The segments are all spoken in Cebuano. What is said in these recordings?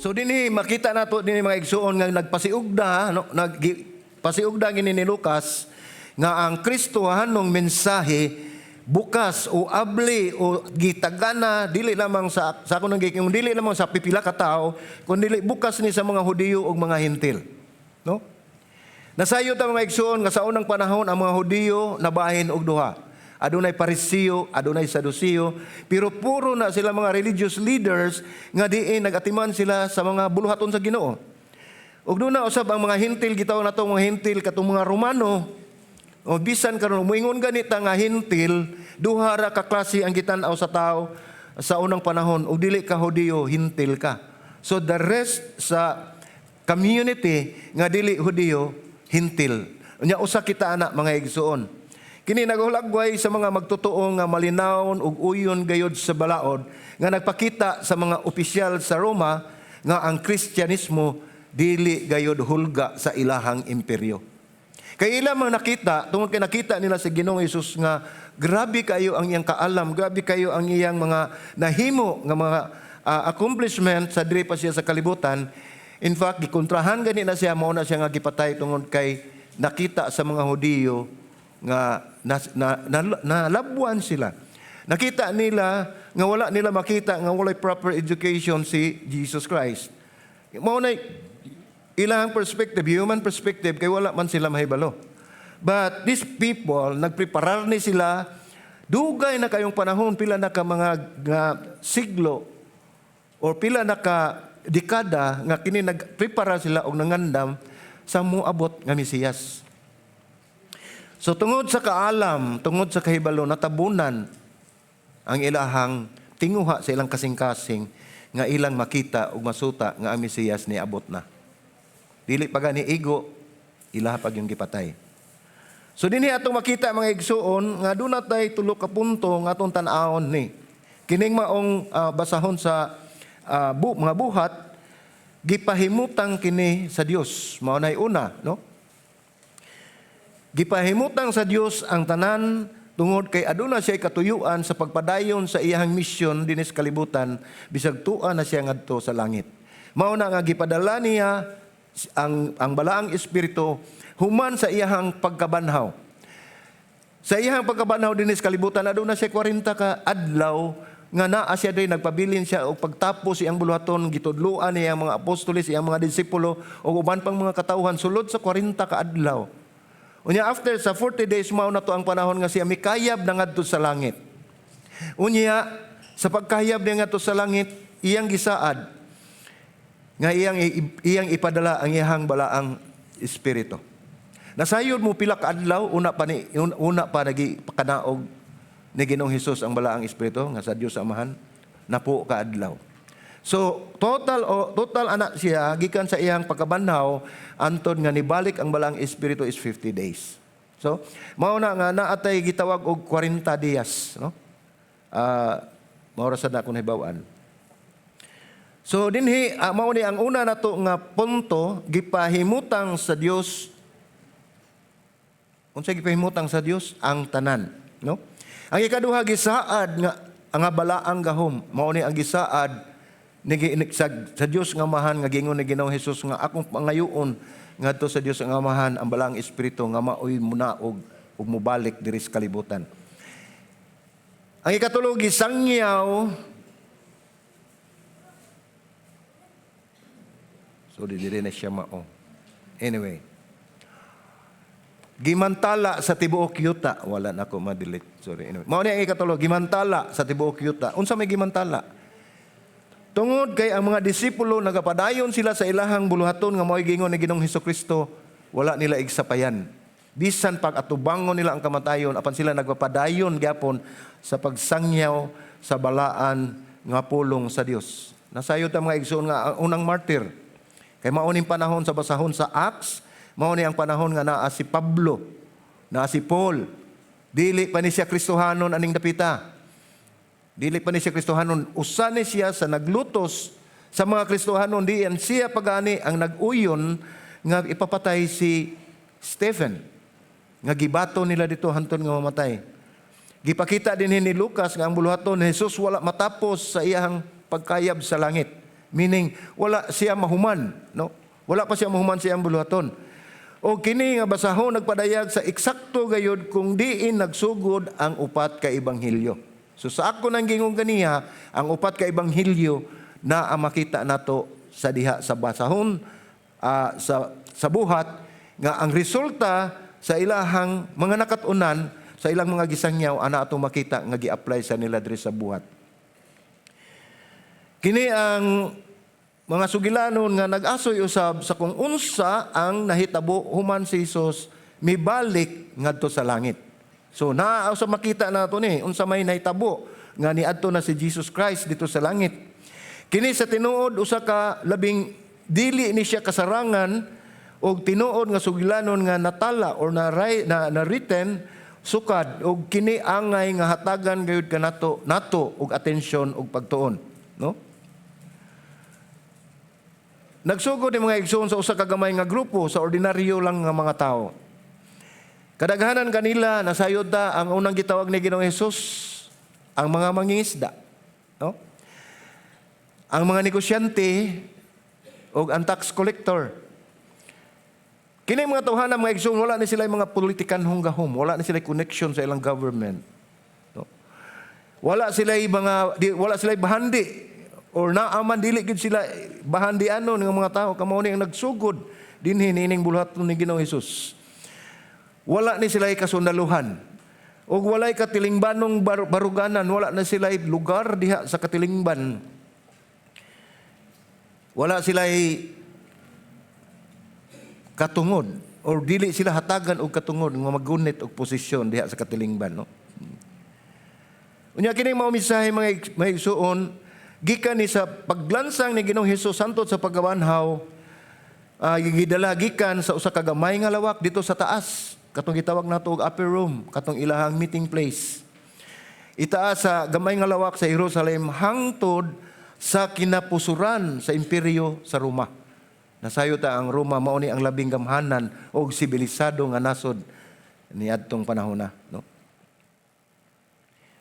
So dinhi makita nato dinhi, mga igsuon, nga nagpasiugda, no, nagpasiugda gini ni Lucas nga ang Kristohanong mensahe bukas o abli o gitagana dili lamang sa ako nang giingon, dili lamang sa pipila ka tawo, kundi bukas ni sa mga Hudiyo ug mga Hentil, no? Nasayod ta, mga igsuon, nga sa unang panahon ang mga Hudiyo nabahin og duha. Adunay Pariseo, adunay Saduceo, pero puro na sila mga religious leaders nga diin nagatiman sila sa mga buluhaton sa Ginoo. Ug duna usab ang mga Hentil, gitawag nato mga Hentil katong mga Romano. O bisan karon moingon ganita nga Hentil, duha ra ka klase ang gitan-aw sa tao sa unang panahon. Ug dili ka Hudiyo, Hentil ka. So the rest sa community nga dili Hudiyo, Hentil. Unya usa kita ana, mga igsuon. Kini naghulagway sa mga magtotoo nga malinawon ug uyon gayod sa balaod nga nagpakita sa mga opisyal sa Roma nga ang Kristyanismo dili gayod hulga sa ilahang imperyo. Kay ila mga nakita, tungod kay nakita nila sa Ginoong Hesus nga grabe kayo ang iyang kaalam, grabe kayo ang iyang mga nahimo nga mga accomplishment sa diri pa siya sa kalibutan. In fact, gikontrahan gani na siya, mao na siya nga gipatay tungod kay nakita sa mga Hudiyo nga na, nalabuan sila. Nakita nila nga wala nila makita nga walay proper education si Jesus Christ. Mao na ilang perspective, human perspective, kay wala man sila mahibalo. But these people, nagpreparar ni sila, dugay na kayong panahon, pila na ka mga nga siglo, or pila na ka dekada nga kini nagprepara sila og nangandam sa moabot nga Mesiyas. So tungod sa kaalam, tungod sa kahibalo, natabunan ang ilahang tinguha sa ilang kasing-kasing nga ilang makita ug masuta nga ang Mesiyas niabot na. Dili pa gani igo, ilaha pag yung gipatay. So dinhi atong makita, mga igsuon, nga duna tay tulo ka punto nga atong tan-awon ni. Kining maong basahon sa mga buhat, gipahimutang kini sa Dios. Mao nay una, no? Gipahimutang sa Dios ang tanan tungod kay aduna siya katuyuan sa pagpadayon sa iyang misyon dinhi sa kalibutan bisag tua na siya ngadto sa langit. Mao na nga gipadala niya ang balaang espiritu human sa iyang pagkabanhaw. Sa iyang pagkabanhaw dinhi sa kalibutan, aduna siya 40 ka adlaw nga naa siya diri, nagpabilin siya og pagtapos iyang buluhaton, gitudloan niya ang mga apostoles, iyang mga disipulo ug uban pang mga katawhan sulod sa 40 ka adlaw. Unya after sa 40 days, mao na to ang panahon nga siya mikayab na ngadto sa langit. Unya sa pagkayab niya ngadto sa langit, iyang gisaad nga iyang iyang ipadala ang iyang balaang espiritu. Nasayod mo pila ka adlaw una pa nagi pakanaog ni Ginoong Hesus ang balaang espiritu nga sa Dios Amahan, napo ka adlaw. So total o total ana siya gikan sa iyang pagkabanhaw antod nga nibalik ang balaang espiritu is 50 days. So mao na nga naatay gitawag og 40 dias, no? Mao ra sad na akong nahibaw-an. So dinhi mao ni ang una nato nga punto, gipahimutang sa Dios. Unsa gipahimutang sa Dios? Ang tanan, no? Ang ikaduha, gisaad nga ang balaang gahom. Mao ni ang gisaad ni sa Dios nga Amahan nga giingon ni Ginoong Hesus nga akong pangayoon ngadto sa Dios nga Amahan ang balaang espiritu nga maoy munaog ug mobalik diri sa kalibutan. Ang ikatulo, gisangyaw. So di diri na siya mao. Anyway. Gimantala sa tibuok yuta. Wala na ako ma-delete. Sorry. Anyway. Mao ni ang ikatulo, gimantala sa tibuok yuta. Unsa may gimantala? Tungod kay ang mga disipulo nagapadayon sila sa ilahang buluhaton nga mao'y giingon ni Ginoong Hesukristo, wala nila igsapayan. Bisan pag atubangon nila ang kamatayon, apan sila nagpapadayon gyapon sa pagsangyaw sa balaan nga pulong sa Dios. Nasayod ang mga igsoon nga ang unang martyr. Kay mao ning panahon sa basahon sa Acts, mao ni ang panahon nga naa si Pablo, naa si Paul. Dili pa ni siya Kristohanon aning dapita. Dili pa ni siya Kristohanon. Usa ni siya sa naglutos sa mga Kristohanon. Diyan siya pagani ang nag-uyon nga ipapatay si Stephen. Nga gibato nila dito hantod nga mamatay. Gipakita din ni Lucas nga ang buluhaton ni Jesus wala matapos sa iyang pagkayab sa langit. Meaning wala siya mahuman, no? Wala pa siya mahuman sa iyang buluhaton. O kini nga basahon nagpadayag sa eksakto gayud kung diin nagsugod ang upat ka ebanghelyo. So sa ako nang gingon ganiha, ang upat ka ebanghelyo na ang makita nato sa diha sa basahon sa Buhat nga ang resulta sa ilahang mga nakatunan sa ilang mga gisangyaw ana atong makita nga gi-apply sa nila diri sa Buhat. Kini ang mga sugilanon nga nag-asoy usab sa kung unsa ang nahitabo human si Jesus mibalik ngadto sa langit. So naa sa makita nato ni unsa may nahitabo nga niadto na si Jesus Christ dito sa langit. Kini sa tinuod usa ka labing dili ni siya kasarangan og tinuod nga sugilanon nga natala or na written sukad, og kini angay nga hatagan gayud kanato nato og atensyon og pagtuon, no? Nagsugod ni, mga igsoon, sa usa ka gamay nga grupo sa ordinaryo lang nga mga tao. Kadaghanan kanila, nasayod ta ang unang gitawag ni Ginoong Hesus ang mga mangingisda, no? Ang mga negosyante og ang tax collector. Kini mga tawhana, mga igsoon, wala ni sila mga politikanhong gahom, wala ni sila connection sa ilang government. No? Wala sila mga di, wala sila bahandi or naaman, dili gid sila bahandi ano ng mga tao kamo ni ang nagsugod dinhi niining buluhaton ni Ginoong Hesus. Wala ni sila kasundaluhan. Og walay katilingbanong baruganan, wala na sila lugar diha sa katilingban. Wala sila katungod or dili sila hatagan og katungod nga magunit og posisyon diha sa katilingban, no? Unya kini mao mensahe, mga igsuon, gikan ni sa paglansang ni Ginoong Hesus hantod sa pagkabanhaw, gidala gikan sa usa ka gamay nga lawak dito sa taas, katong gitawag nato og upper room, katong ilahang meeting place. Itaas sa gamay nga lawak sa Jerusalem hangtod sa kinapusuran sa imperyo sa Roma. Nasayo ta ang Roma mao ni ang labing gamhanan og sibilisado nga nasod niadtong panahona, no?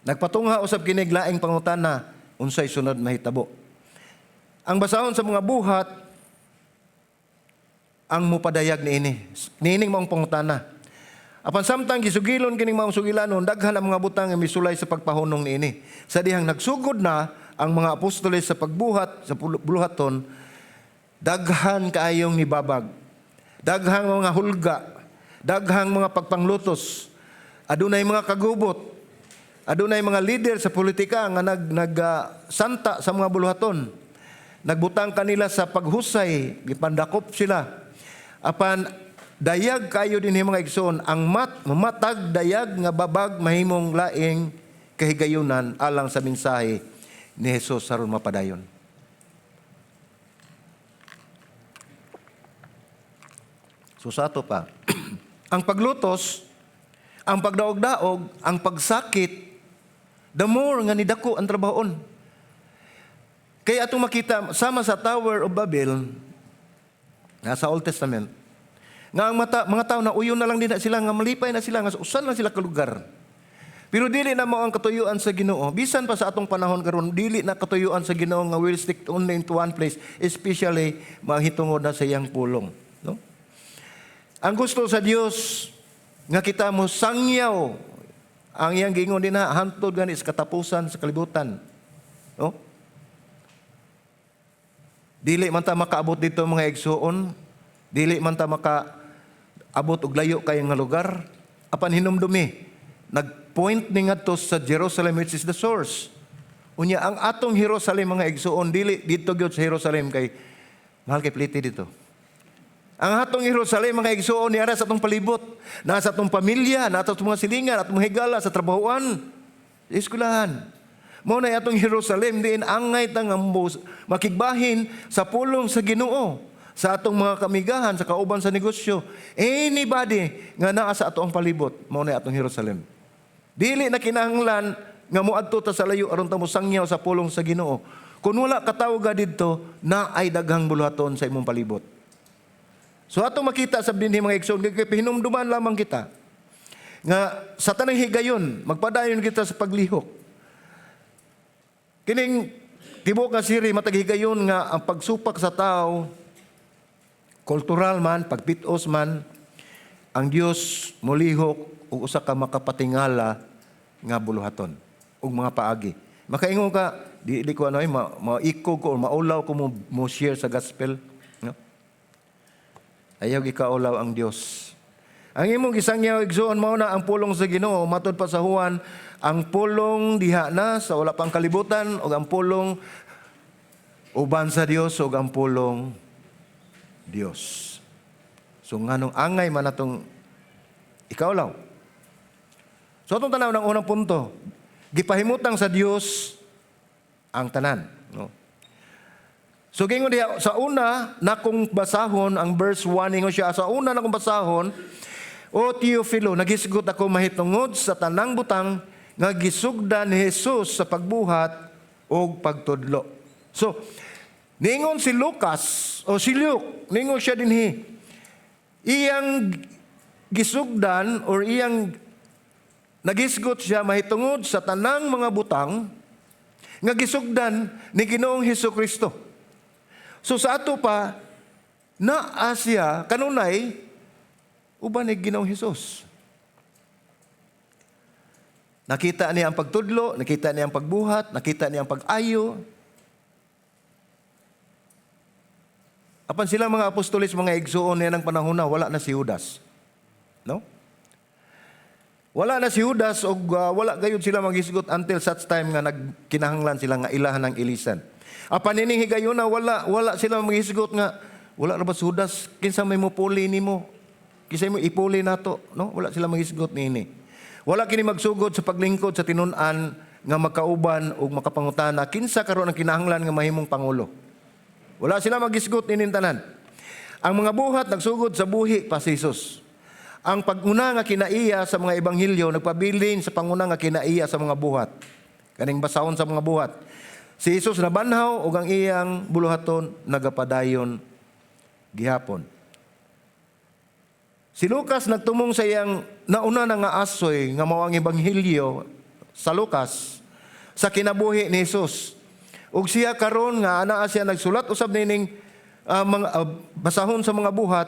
Nagpatungha usab kini laing pangutana: unsay sunod mahitabo? Ang basahon sa mga Buhat ang mupadayag niini. Niining maong pangutana. Apan samtang gisugilon kining maong sugilanon, daghan ang mga butang nga misulay sa pagpahunong niini. Sa dihang nagsugod na ang mga apostoles sa pagbuhat sa buluhaton, daghan kaayong nibabag. Daghang mga hulga, daghang mga pagpanglutos. Adunay mga kagubot. Adunay mga leader sa politika nga nag nag santa sa mga buluhaton. Nagbutang kanila sa paghusay, gipandakop sila. Apan dayag kayo din, mga igsoon, ang matag dayag nga babag mahimong laing kahigayunan alang sa mensahe ni Jesus aron mapadayon. So sa ato pa, ang paglutos, ang pagdaog-daog, ang pagsakit, the more nga nidako ang trabahoon. Kaya atong makita, sama sa Tower of Babel, nasa Old Testament, nga ang mga tao na uyon na lang din na sila, nga malipay na sila, nga usan lang sila kalugar. Pero dili na mao ang katuyuan sa Ginoo. Bisan pa sa atong panahon karon, dili na katuyuan sa Ginoo nga will stick only into one place, especially mahitungod na sa iyang pulong, no? Ang gusto sa Dios nga kita mo sangyaw ang iyang giingon dinha hantod gani sa katapusan sa kalibutan. No? Dili man ta makaabot dito, mga igsuon, dili man ta makaabot og layo kay nga lugar. Apan hinumdumi, nagpoint ni ngadto sa Jerusalem, which is the source. Unya ang atong Jerusalem, mga igsuon, dili dito gyud sa Jerusalem kay mahal kay plite dito. Ang atong Jerusalem, mga igsuon, niara sa atong palibot, naa sa atong pamilya, naa sa atong mga silingan, atong mga higala sa trabahoan, sa eskwelahan. Mao na atong Jerusalem diin angay ta nga makigbahin sa pulong sa Ginoo sa atong mga kamigahan, sa kauban sa negosyo. Anybody nga naa sa atong palibot, mao na atong Jerusalem. Dili na kinahanglan nga moadto ta sa layo aron ta mosangyaw sa pulong sa Ginoo. Kung wala ka tawo ga didto, naay daghang buluhaton sa imong palibot. So atong makita sa dinhi, mga igsoon, kay hinumduman lamang kita nga sa tanang higayon magpadayon kita sa paglihok. Kining tibuok nga siri matag higayon nga ang pagsupak sa tao, kultural man, pagpitos man, ang Dios molihok og usa ka makapatingala nga buluhaton ug mga paagi. Makaingon ka, di ko ano ay maikog ko or maulaw ko mo share sa gospel, no? Ayaw gikaulaw ang Dios. Ang imong gisangyaw, igsuon, mao na ang pulong sa Ginoo. Matod pa sa Juan, ang pulong diha na sa wala pang kalibutan, ug ang pulong uban sa Dios, ug ang pulong Dios. So nganong angay man atong ikaulaw? So atong tanaw ng unang punto, gipahimutang sa Dios ang tanan, no? So gingon diha sa una nakong basahon ang verse 1, ingon siya sa una nakong basahon, "O Teofilo, nagisgot ako mahitungod sa tanang butang nga gisugdan ni Jesus sa pagbuhat ug pagtudlo." So ningon si Lucas o si Luke, ningon siya dinhi, iyang gisugdan or iyang nagisgot siya mahitungod sa tanang mga butang nga gisugdan ni Ginoong Hesus Kristo. So sa ato pa, naa siya kanunay uban ni Ginoong Hesus. Nakita niya ang pagtudlo, nakita niya ang pagbuhat, nakita niya ang pag-ayo. Apan sila mga apostoles, mga igsuon niya ng panahon na wala na si Judas. No? Wala na si Judas og wala gayud sila maghisgot until such time nga nagkinahanglan sila nga ilahan ng ilisan. Apan ining higayuna, wala wala sila maghisgot nga wala ra ba si Judas, kinsa may mopuli nimo? Kinsa mo ipuli nato, no? Wala sila maghisgot niini. Wala kini magsugod sa paglingkod sa tinun-an nga magkauban ug makapangutana kinsa karon ang kinahanglan nga mahimong pangulo. Wala sila magisgot nining tanan. Ang mga buhat nagsugod sa buhi pa si Jesus. Ang paguna nga kinaiya sa mga ebanghelyo nagpabilin sa panguna nga kinaiya sa mga buhat. Kaning basahon sa mga buhat. Si Jesus nabanhaw ug ang iyang buluhaton nagapadayon gihapon. Si Lucas nagtumong sa iyang nauna na nga asoy nga mao ang ebanghelyo sa Lucas sa kinabuhi ni Jesus. Ug siya karon nga anaa siya nagsulat usab nining mga basahon sa mga buhat,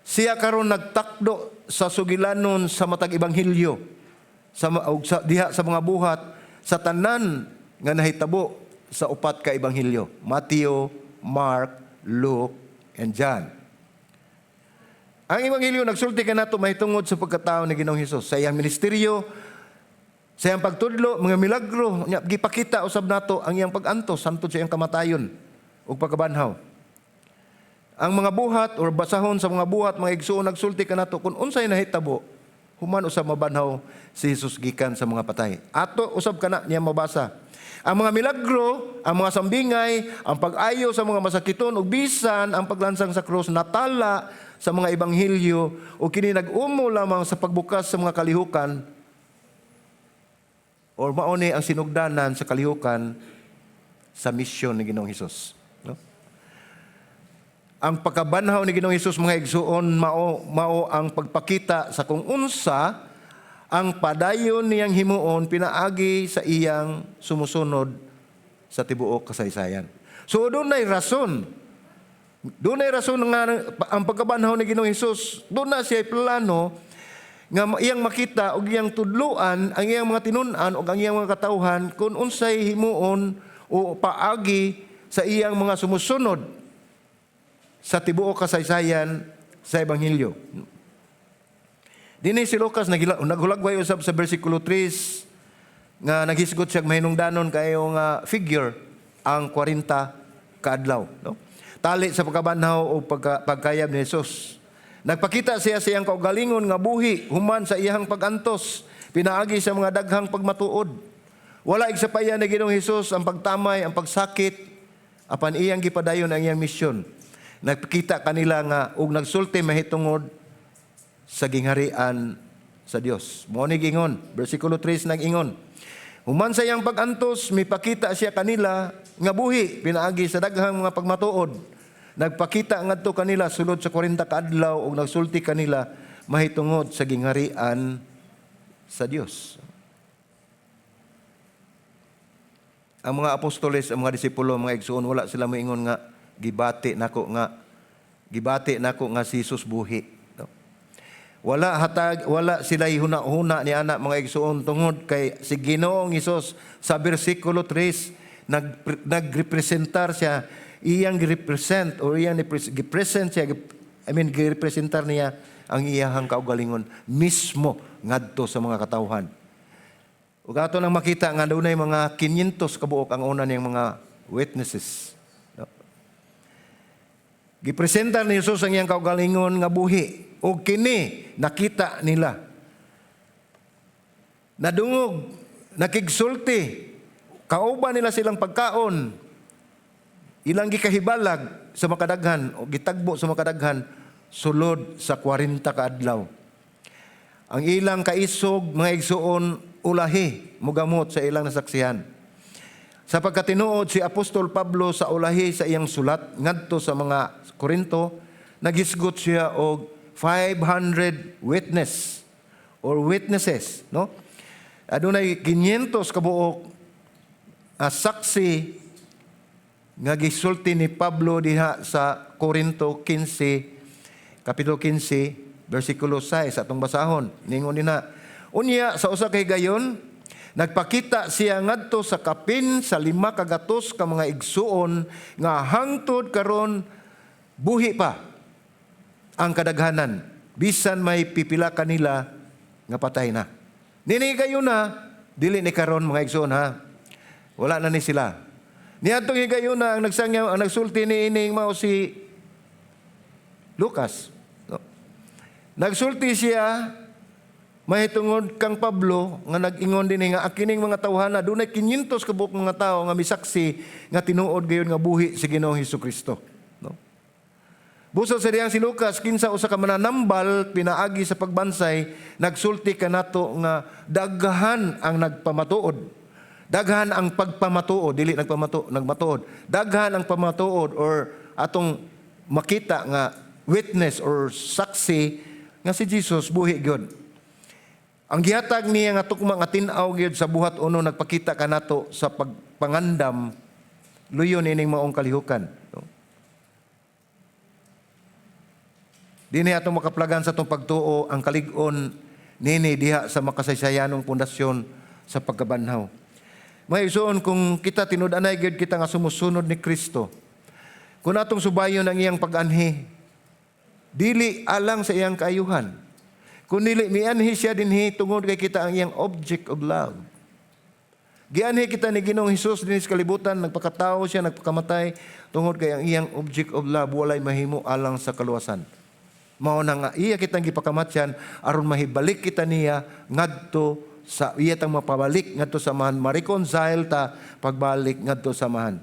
siya karon nagtakdo sa sugilanon sa matag ebanghelyo sa, og sa diha sa mga buhat sa tanan nga nahitabo sa upat ka ebanghelyo: Matthew, Mark, Luke, and John. Ang ebanghelyo nagsulti kanato mahitungod sa pagkatao ni Ginoong Hesus, sa iyang ministeryo, sa iyang pagtudlo, mga milagro, nya gipakita usab nato ang iyang pag-antos hantod sa iyang kamatayon ug pagkabanhaw. Ang mga buhat or basahon sa mga buhat, mga igsuon, nagsulti kanato kung unsay nahitabo human usab mabanhaw si Jesus gikan sa mga patay. Ato usab kana niya mabasa. Ang mga milagro, ang mga sambingay, ang pag-ayo sa mga masakiton ug bisan ang paglansang sa krus natala sa mga ebanghelyo o kini nag-umo lamang sa pagbukas sa mga kalihukan or mao ni ang sinugdanan sa kalihukan sa misyon ni Ginoong Hesus. No? Ang pagkabanhaw ni Ginoong Hesus, mga igsuon, mao ang pagpakita sa kung unsa ang padayon niyang himuon pinaagi sa iyang sumusunod sa tibuok kasaysayan. So dunay rason. Dunay rason nga ang pagkabanhaw ni Ginoong Hesus, duna siya plano nga iyang makita og iyang tudluan ang iyang mga tinun-an ug ang iyang mga katawhan kung unsay himuon o paagi sa iyang mga sumusunod sa tibuok kasaysayan sa ebanghelyo. Dinhi si Lucas naghulagway usab sa bersikulo 3 nga naghisgot siya mahinungdanon kayo nga figure ang 40 kaadlaw, no? Tali sa pagkabanhaw o pagkayab ni Jesus. Nagpakita siya sa iyang kaugalingon nga buhi human sa iyang pagantos pinaagi sa mga daghang pagmatuod. Wala igsapayan ni Ginoong Hesus ang pagtamay, ang pagsakit, apan iyang gipadayon ang iyang misyon. Nagpakita kanila nga og nagsulti mahitungod sa gingharian sa Dios. Mao ni gingon, bersikulo 3 nag-ingon. Human sa iyang pag-antos, mipakita siya kanila nga buhi pinaagi sa daghang mga pagmatuod. Nagpakita ngadto kanila sulod sa 40 ka adlaw ug nagsulti kanila mahitungod sa gingharian sa Dios. Ang mga apostoles, ang mga disipulo, mga igsuon, wala sila moingon nga gibati nako nga si Jesus buhi. No? Wala hatag, wala sila huna-huna ni ana, mga igsuon, tungod kay si Ginoong Hesus sa bersikulo 3 nagrepresentar siya, iyang girepresent or iyang gipresent siya, I mean, girepresentar niya ang iyahang kaugalingon mismo ngadto sa mga katawhan. Ug ato nang makita nga dunay mga 500 kabuok ang una niyang mga witnesses. No? Gipresentar ni Jesus ang iyang kaugalingon nga buhi ug kini nakita nila. Nadungog, nakigsulti, kauban nila silang pagkaon, ilang gikahibalag sa makadaghan o gitagbo sa makadaghan sulod sa 40 ka adlaw. Ang ilang kaisog, mga igsuon, ulahi mugamot sa ilang nasaksihan. Sa pagkatinuod, si Apostol Pablo sa ulahi sa iyang sulat ngadto sa mga Korinto, nagisgot siya og 500 witness or witnesses, no? Adunay 500 kabuok saksi nga gisulti ni Pablo diha sa Korinto 15, kapitulo 15, bersikulo 6, atong basahon. Ningon nina, "Unya sa usa ka higayon nagpakita siya ngadto sa kapin sa 500 ka mga igsuon nga hangtod karon buhi pa ang kadaghanan, bisan may pipila kanila nga patay na." Nini kayo na dili ni karon, mga igsuon, ha. Wala na ni sila. Niadtong higayuna, ang nagsangyaw, ang nagsulti ni ining mao si Lucas. No? Nagsulti siya mahitungod kang Pablo nga nag-ingon din nga akining mga tawhana, dunay 500 ka buok mga tawo nga misaksi nga tinuod gayon nga buhi si Ginoong Hesukristo. No? Busa sa diyang si Lucas, kinsa usa ka mananambal pinaagi sa pagbansay, nagsulti kanato nga daghan ang nagpamatuod. Daghan ang pagpamatuod, dili nagpamato, nagmatuod. Daghan ang pamatuod or atong makita nga witness or saksi nga si Jesus buhi gyud. Ang gihatag niya nga tukma nga tin-aw gyud sa Buhat 1 nagpakita kanato sa pagpangandam luyo nining maong kalihukan. No? Dinhi atong makaplagan sa atong pagtuo ang kalig-on nini diha sa makasaysayanong pundasyon sa pagkabanhaw. Mga igsoon, kung kita tinud-anay gyud kita nga sumusunod ni Kristo, kung atong subayon ang iyang pag-anhi, dili alang sa iyang kaayuhan, kung dili mianhi siya dinhi tungod kay kita ang iyang object of love. Gianhi kita ni Ginoong Hesus dinhi sa kalibutan, nagpakatao siya, nagpakamatay tungod kay ang iyang object of love walay mahimo alang sa kaluwasan. Mao na nga iya kitang gipakamatyan aron mahibalik kita niya ngadto sa iya tang mapabalik ngadto sa Amahan, ma-reconcile ta pagbalik ngadto sa Amahan.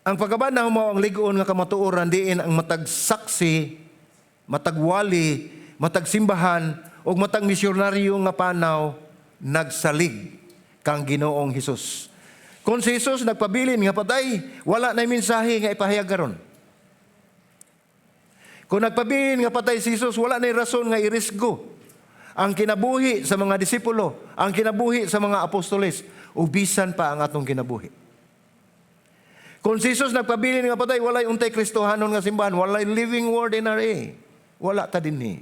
Ang pagkabanhaw mao ang lig-on nga kamatuoran diin ang matag saksi, matag wali, matag simbahan ug matag misyonaryo nga panaw nagsalig kang Ginoong Hesus. Kung si Hesus nagpabilin nga patay, wala na mensahe nga ipahayag karon. Kung nagpabilin nga patay si Jesus, wala na rason nga irisgo ang kinabuhi sa mga disipulo, ang kinabuhi sa mga apostoles, o bisan pa ang atong kinabuhi. Kung si Jesus nagpabilin nga patay, walay untay Kristohanon nga simbahan, walay Living Word NRA. Wala ta dinhi.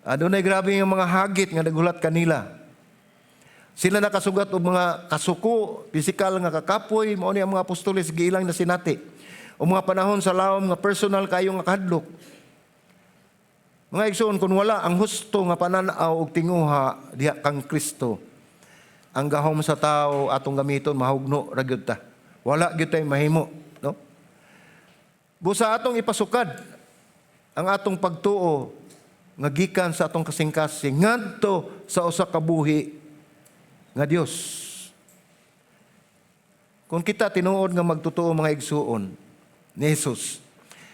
Adunay grabe nga mga hagit nga nagulat kanila. Sila nakasugat og mga kasuko, pisikal nga kakapoy, mao ni ang mga apostoles giilang na sinati. O mga panahon sa lawom nga personal kayo nga kahadlok. Mga igsoon, kung wala ang husto nga pananaw og tinguha diha kang Kristo, ang gahom sa tao atong gamiton, mahugno ra gyud ta. Wala gyud tay mahimo, no? Busa atong ipasukad ang atong pagtuo nga gikan sa atong kasing-kasing ngadto sa usa ka buhi nga Dios. Kung kita tinuod nga magtotoo, mga igsuon, ni Jesus,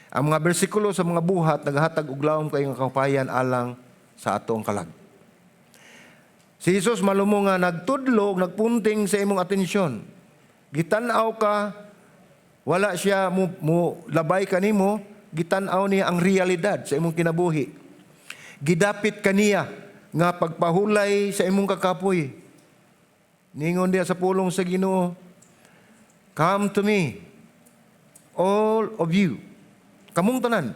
ang mga bersikulo sa mga Buhat naghatag og lawom kay nga kahupayan alang sa atong kalag. Si Jesus malumo nga nagtudlo, nagpunting sa imong atensyon. Gitan-aw ka, wala siya mo labay kanimo, gitan-aw niya ang realidad sa imong kinabuhi. Gidapit kaniya nga pagpahulay sa imong kakapoy. Ningon diya sa pulong sa Ginoo, "Come to me, all of you." Kamong tanan.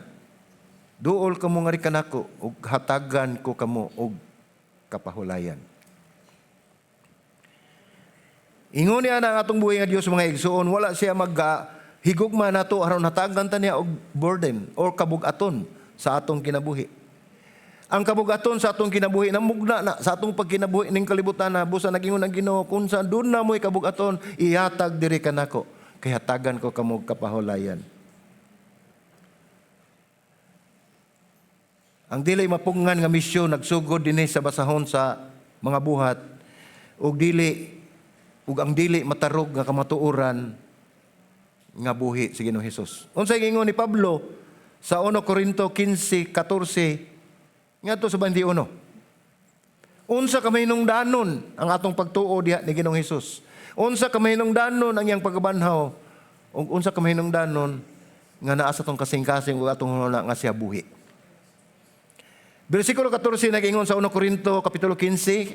Duol kamo ngari kanako ug hatagan ko kamo og kapahulayan. Ingon niya na ang atong buhi nga Dios, mga igsuon, wala siya mag higugma nato aron hatagan ta niya og burden or kabugaton sa atong kinabuhi. Ang kabugaton sa atong kinabuhi namugna na sa atong pagkinabuhi ning kalibutan na busa nagingon ang Ginoo, "Kung sa doon na mo'y kabugaton, ihatag diri kanako kay hatagan ko kamo og kapahulayan." Ang dili mapungan nga misyon nagsugod dinhi sa basahon sa mga Buhat ug ang dili matarog nga kamatuoran nga buhi si Ginoong Hesus. Unsay giingon ni Pablo sa 1 Corinto 15:14 ngadto sa 21? Unsa ka mahinungdanon ang atong pagtuo diha ni Ginoong Hesus? Unsa ka mahinungdanon ang iyang pagkabanhaw? Ug unsa ka mahinungdanon nga naa sa atong kasing-kasing ug atong hunahuna nga siya buhi? Bersikulo 14 nag-ingon sa 1 Corinto kapitulo 15,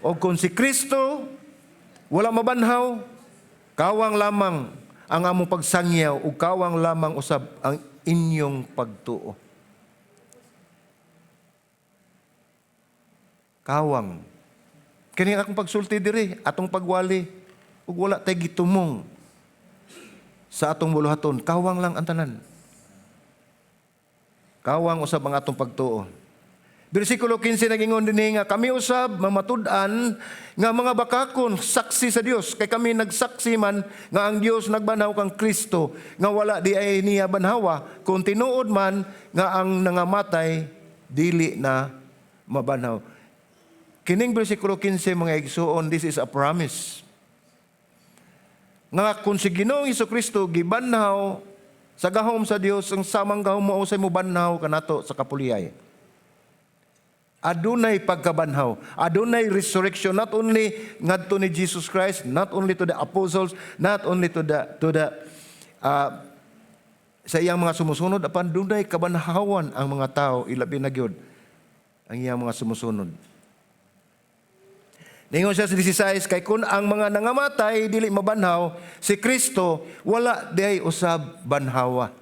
"Og kung si Kristo wala mabanhaw, kawang lamang ang among pagsangyaw ug kawang lamang usab ang inyong pagtuo." Kawang. Kini akong pagsulti diri, atong pagwali ug wala tay gitumong sa atong buluhaton, kawang lang ang tanan. Kawang usab ang atong pagtuo. Bersikulo 15 nagingon dinhi nga kami usab mamatud-an nga mga bakakon saksi sa Dios, kay kami nagsaksi man nga ang Dios nagbanhaw kang Kristo nga wala di ay niya banhawa kung tinuod man nga ang nangamatay dili na mabanhaw. Kining bersikulo 15, mga igsuon, this is a promise. Nga kung si Ginoong Kristo gibanhaw sa gahom sa Dios, ang samang gahom mao say mobanhaw kanato sa kapuliyay. Adunay pagkabanhaw, adunay resurrection, not only ngadto ni Jesus Christ, not only to the apostles, not only to the sa iyang mga sumusunod, apan dunay kabanhawan ang mga tao, ilabi na gyud ang iyang mga sumusunod. Ningon siya sa 16, kay kung ang mga nangamatay dili mabanhaw, si Kristo wala diay usab banhawa.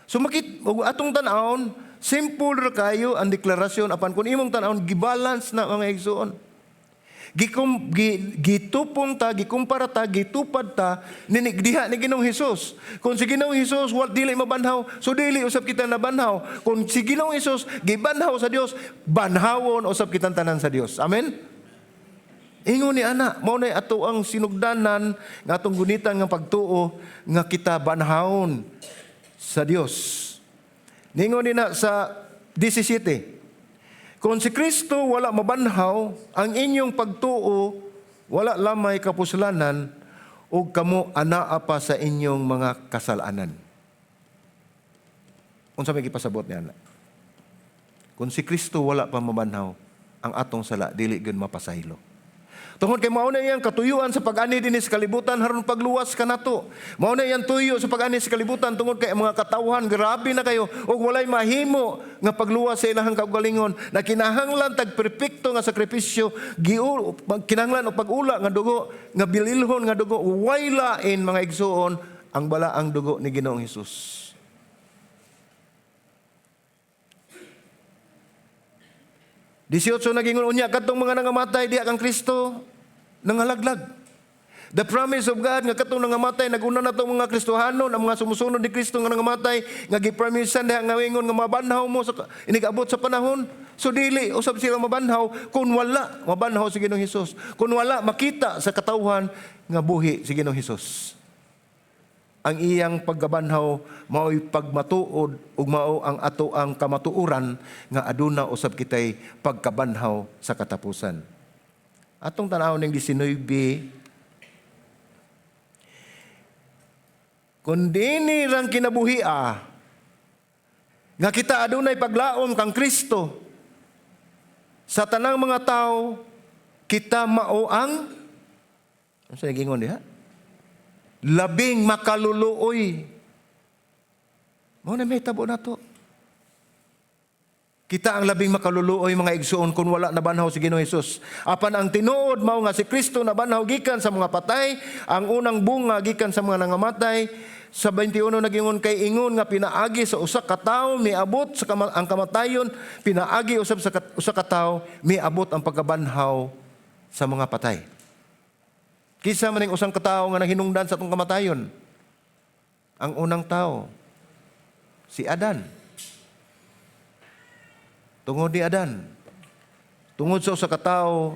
So makit ug atong tan-awon, simple ra kayo ang deklarasyon, apan kung imong tan-awon, gibalance na, mga igsuon. Gitupong ta, gikumpara ta, gitupad ta ni diha ni Ginoong Hesus. Kung si Ginoong Hesus wal dili mabanhaw, so dili usab kita nabanhaw. Kung si Ginoong Hesus gibanhaw sa Dios, banhawon usab kitang tanan sa Dios. Amen. Ingon ni ana, mao na ato ang sinugdanan nga atong gunitan nga pagtuo nga kita banhawon sa Dios. Ningon ni na sa 17, kung si Kristo wala mabanhaw, ang inyong pagtuo wala lamay kapuslanan ug kamo anaa pa sa inyong mga kasalanan. Unsa may gipasabot niya ana? Kung si Kristo wala pa mabanhaw, ang atong sala dili gyud mapasaylo. Tungod kay mao na iyang katuyuan sa pag-ani dinhi sa kalibutan haron pagluwas kanato. Mao na iyang tuyo sa pag-ani sa kalibutan tungod kay ang mga katawhan grabe na kayo ug walay mahimo nga pagluwas sa ilahang kaugalingon na kinahanglan tag perpekto nga sakripisyo, kinahanglan og pag-ula nga dugo, nga bililhon nga dugo, way lain, mga igsuon, ang balaang dugo ni Ginoong Hesus. 18 nagingon, unya kadtong mga nangamatay diha kang Kristo nangalaglag. The promise of God nga katong nangamatay, naguna na tong mga Kristohanon, ang mga sumusunod ni Kristo nga nangamatay nga gipromisean diha nga ingon nga mabanhaw mo sa inigabot sa panahon. So dili usab sila mabanhaw kung wala mabanhaw si Ginoong Hesus. Kung wala makita sa katawhan nga buhi si Ginoong Hesus. Ang iyang pagkabanhaw mao'y pagmatuod ug mao ang ato ang kamatuoran nga aduna usab kitay pagkabanhaw sa katapusan. Atong tan-awon ning 19, kung dini rang kinabuhia nga kita adunay paglaom kang Kristo, sa tanang mga tao kita mao ang, unsa gingon diha? Labing makaluluoy. Mao na may tabo na to. Kita ang labing makaluluoy, mga igsuon, kung wala nabanhaw si Ginoong Hesus. Apan ang tinuod mao nga si Kristo nabanhaw gikan sa mga patay, ang unang bunga gikan sa mga nangamatay. Sa 21 nagingon, "Kay ingon nga pinaagi sa usa ka tawo miabot ang kamatayon, pinaagi usab sa usa ka tawo miabot ang pagkabanhaw sa mga patay." Kinsa man ning usang ka tawo nga nahinungdan sa atong kamatayon? Ang unang tao, si Adan. Tungod ni Adan, tungod sa usa ka tawo,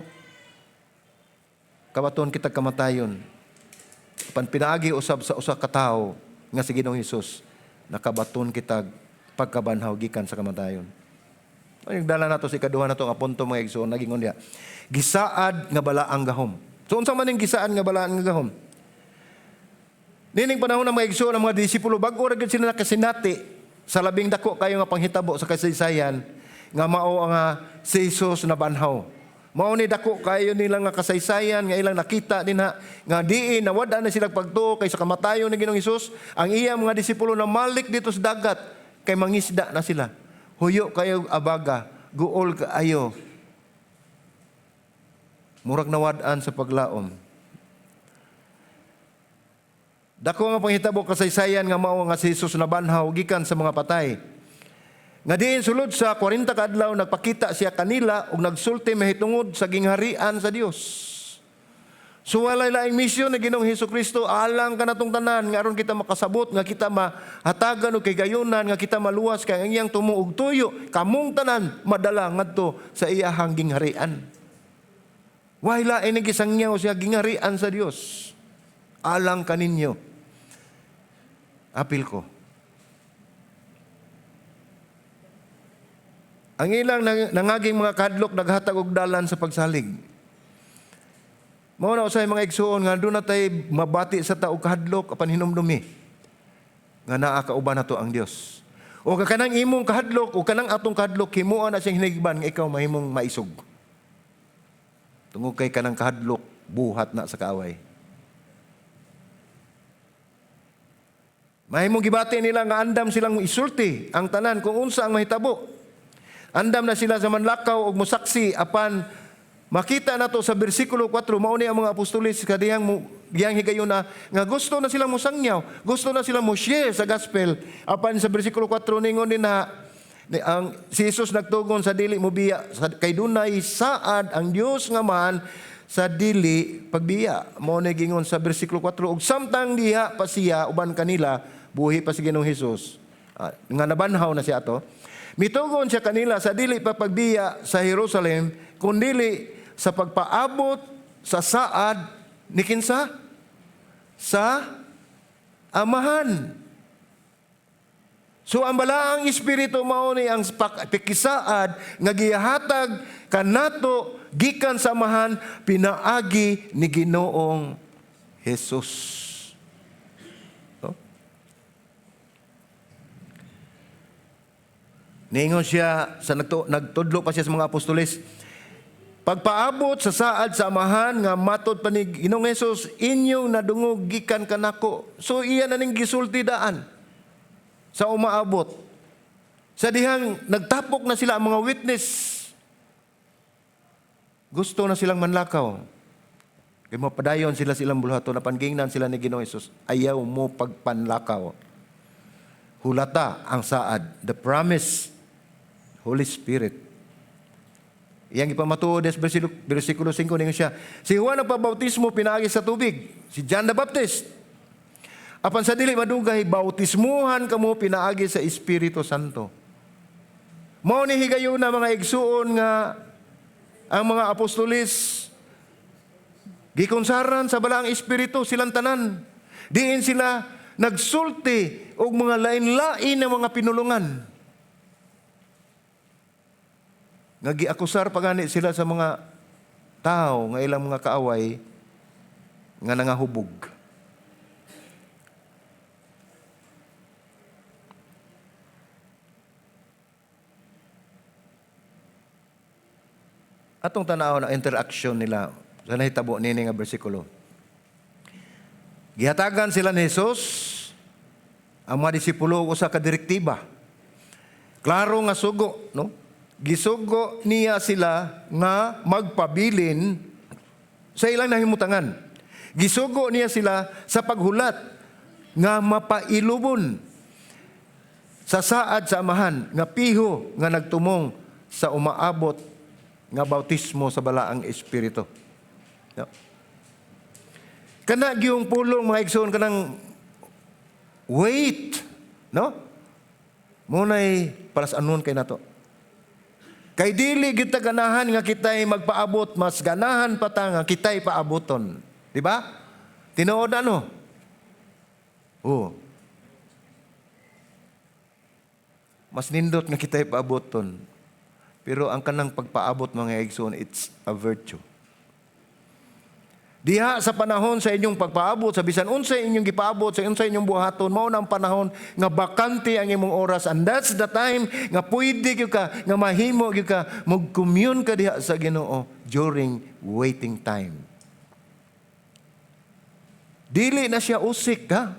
kabaton kita kamatayon. Apan pinaagi usab sa usa ka tawo nga si Ginoong Hesus, nakabaton kita pagkabanhaw gikan sa kamatayon. Ang dala nato sa ikaduha nato nga punto, mga igsoon, nagingon diha. Gisaad nga balaang gahom. So unsa man ning gisaad nga balaan nga gahom? Nining panahon ng mga igsoon, ang mga disipulo bag-o ra gyud sila nakasinati sa labing dako kayo nga panghitabo sa kasaysayan nga mao ang si Jesus nabanhaw. Mao ni dako kayo nila nga kasaysayan nga ilang nakita dinha nga diin nawad-an na sila pagtuo kay sa kamatayon ni Ginoong Hesus, ang iya mga disipulo namalik didto sa dagat kay mangisda na sila. Huyo kayo abaga, guol kaayo. Murag nawad-an sa paglaom. Dako nga panghitabo kasaysayan nga mao nga si Jesus nabanhaw gikan sa mga patay. Nga diin sulod sa 40 ka adlaw nagpakita siya kanila ug nagsulti mahitungod sa gingharian sa Dios. So walay laing misyon ni Ginoong Hesus Kristo alang kanatong tanan nga aron kita makasabot, nga kita mahatagan og kagayunan, nga kita maluwas, kay ang iyang tumo ug tuyo kamong tanan madala ngadto sa iyahang gingharian. Way lain ni gisangyaw siya gingharian sa Dios alang kaninyo. Apil ko. Ang ilang nangaging mga kadlok naghatag og dalan sa pagsalig. Mao na usahay, mga igsuon, nga duna tay mabati sa tao kahadlok, apan hinumdumi nga naa kauban nato ang Dios. O kanang imong kahadlok o kanang atong kahadlok, himuon na siyang hinigban nga ikaw mahimong maisog. Tungod kay kanang kahadlok buhat na sa kaaway. Mahimong gibati nila nga andam silang isulti ang tanan kung unsa ang mahitabo. Andam na sila sa manlakaw og musaksi, apan makita nato sa bersikulo 4, mao ni ang mga apostoles kadiyang mo diyang higayuna nga gusto na silang mosangyaw, gusto na silang mo share sa gospel. Apan sa bersikulo 4 ningon din na ang si Jesus nagtugon, "Sa dili mo biya kay dunay saad ang Dios nga Amahan sa dili pagbiya." Mao ni gingon sa bersikulo 4. Ug samtang diha pa siya uban kanila, buhi pa si Ginoong Hesus, nga nabanhaw na siya ato. Mitugon siya kanila, "Sa dili pa pagbiya sa Jerusalem, kundili sa pagpaabot sa saad ni kinsa? Sa Amahan." So ang balaang espiritu mao ni ang pakisaad nga gihatag kanato gikan sa Amahan pinaagi ni Ginoong Hesus. No? Niingon siya sa nagtudlo pa siya sa mga apostoles, "Pagpaabot sa saad sa Amahan nga matod pa ni Ginoong Hesus inyong nadungog gikan kanako." So iya na ning gisulti daan sa umaabot. Sa dihang nagtapok na sila ang mga witness. Gusto na silang manlakaw. Kay mapadayon sila silang bulhaton, apan gingnan sila ni Ginoong Hesus, "Ayaw mo pagpanlakaw. Hulata ang saad," the promise, Holy Spirit. Iyang ipamatuod sa bersikulo 5, ningon siya, "Si Juan ang pabautismo pinaagi sa tubig, si John the Baptist. Apan sa dili madugay, bautismuhan kamo pinaagi sa Espiritu Santo." Mao ni higayuna, mga igsuon, nga ang mga apostolis gikonsaran sa balaang espiritu silang tanan. Diin sila nagsulti og mga lain-lain na mga pinulungan. Nga giakusar pa gani sila sa mga tao nga ilang mga kaaway nga nangahubog. Atong tan-awon ang interaction nila sa nahitabo nini nga bersikulo. Gihatagan sila ni Jesus ang mga disipulo og usa ka direktiba. Klaro nga sugo, no? Gisugo niya sila nga magpabilin sa ilang nahimutangan. Gisugo niya sila sa paghulat nga mapailubon sa saad sa Amahan nga piho nga nagtumong sa umaabot nga bautismo sa Balaang Espiritu. No. Kana gyung pulong, mga igsoon, kanang wait, no? Mao nay palas-anon kay nato. Kay dili gyud ta ganahan nga kitay magpaabot, mas ganahan pa ta nga kitay paaboton. Di ba? Tinuod, ano? Oh. Mas nindot nga kitay paaboton. Pero ang kanang pagpaabot, mga igsoon, it's a virtue. Diha sa panahon sa inyong pagpaabot, sa bisan unsay inyong gipaabot, sa unsay inyong buhaton, mao na ang panahon nga bakante ang imong oras, and that's the time nga pwede gyud ka nga mahimo gyud ka mag-commune ka diha sa Ginoo during waiting time. Dili na siya usik, ha.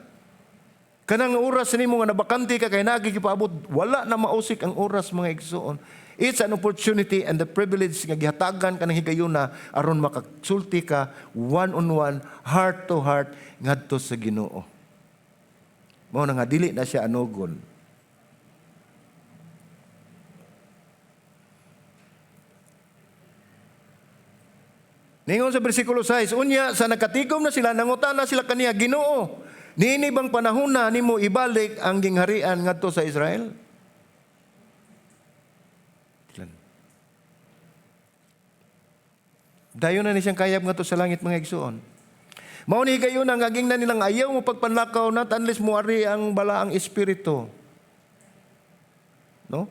Kanang oras nimo nga nabakante ka kay nagi gipaabot, wala na mausik ang oras, mga igsoon. It's an opportunity and the privilege nga gihatagan ka ng higayuna aron makasulti ka one on one, heart to heart ngadto sa Ginoo. Mao na nga dili na siya anugon. Ningon sa bersikulo 6, "Unya sa nakatigom na sila, nangutana sila kaniya, 'Ginoo, niini bang panahon na nimo ibalik ang gingharian ngadto sa Israel?'" Tilan. Dayon na ni siyang kayab ngadto sa langit, mga igsoon. Mao ni higayon ang aging na nilang ayaw mo pagpanlakaw not unless moari ang Balaang Espiritu. No?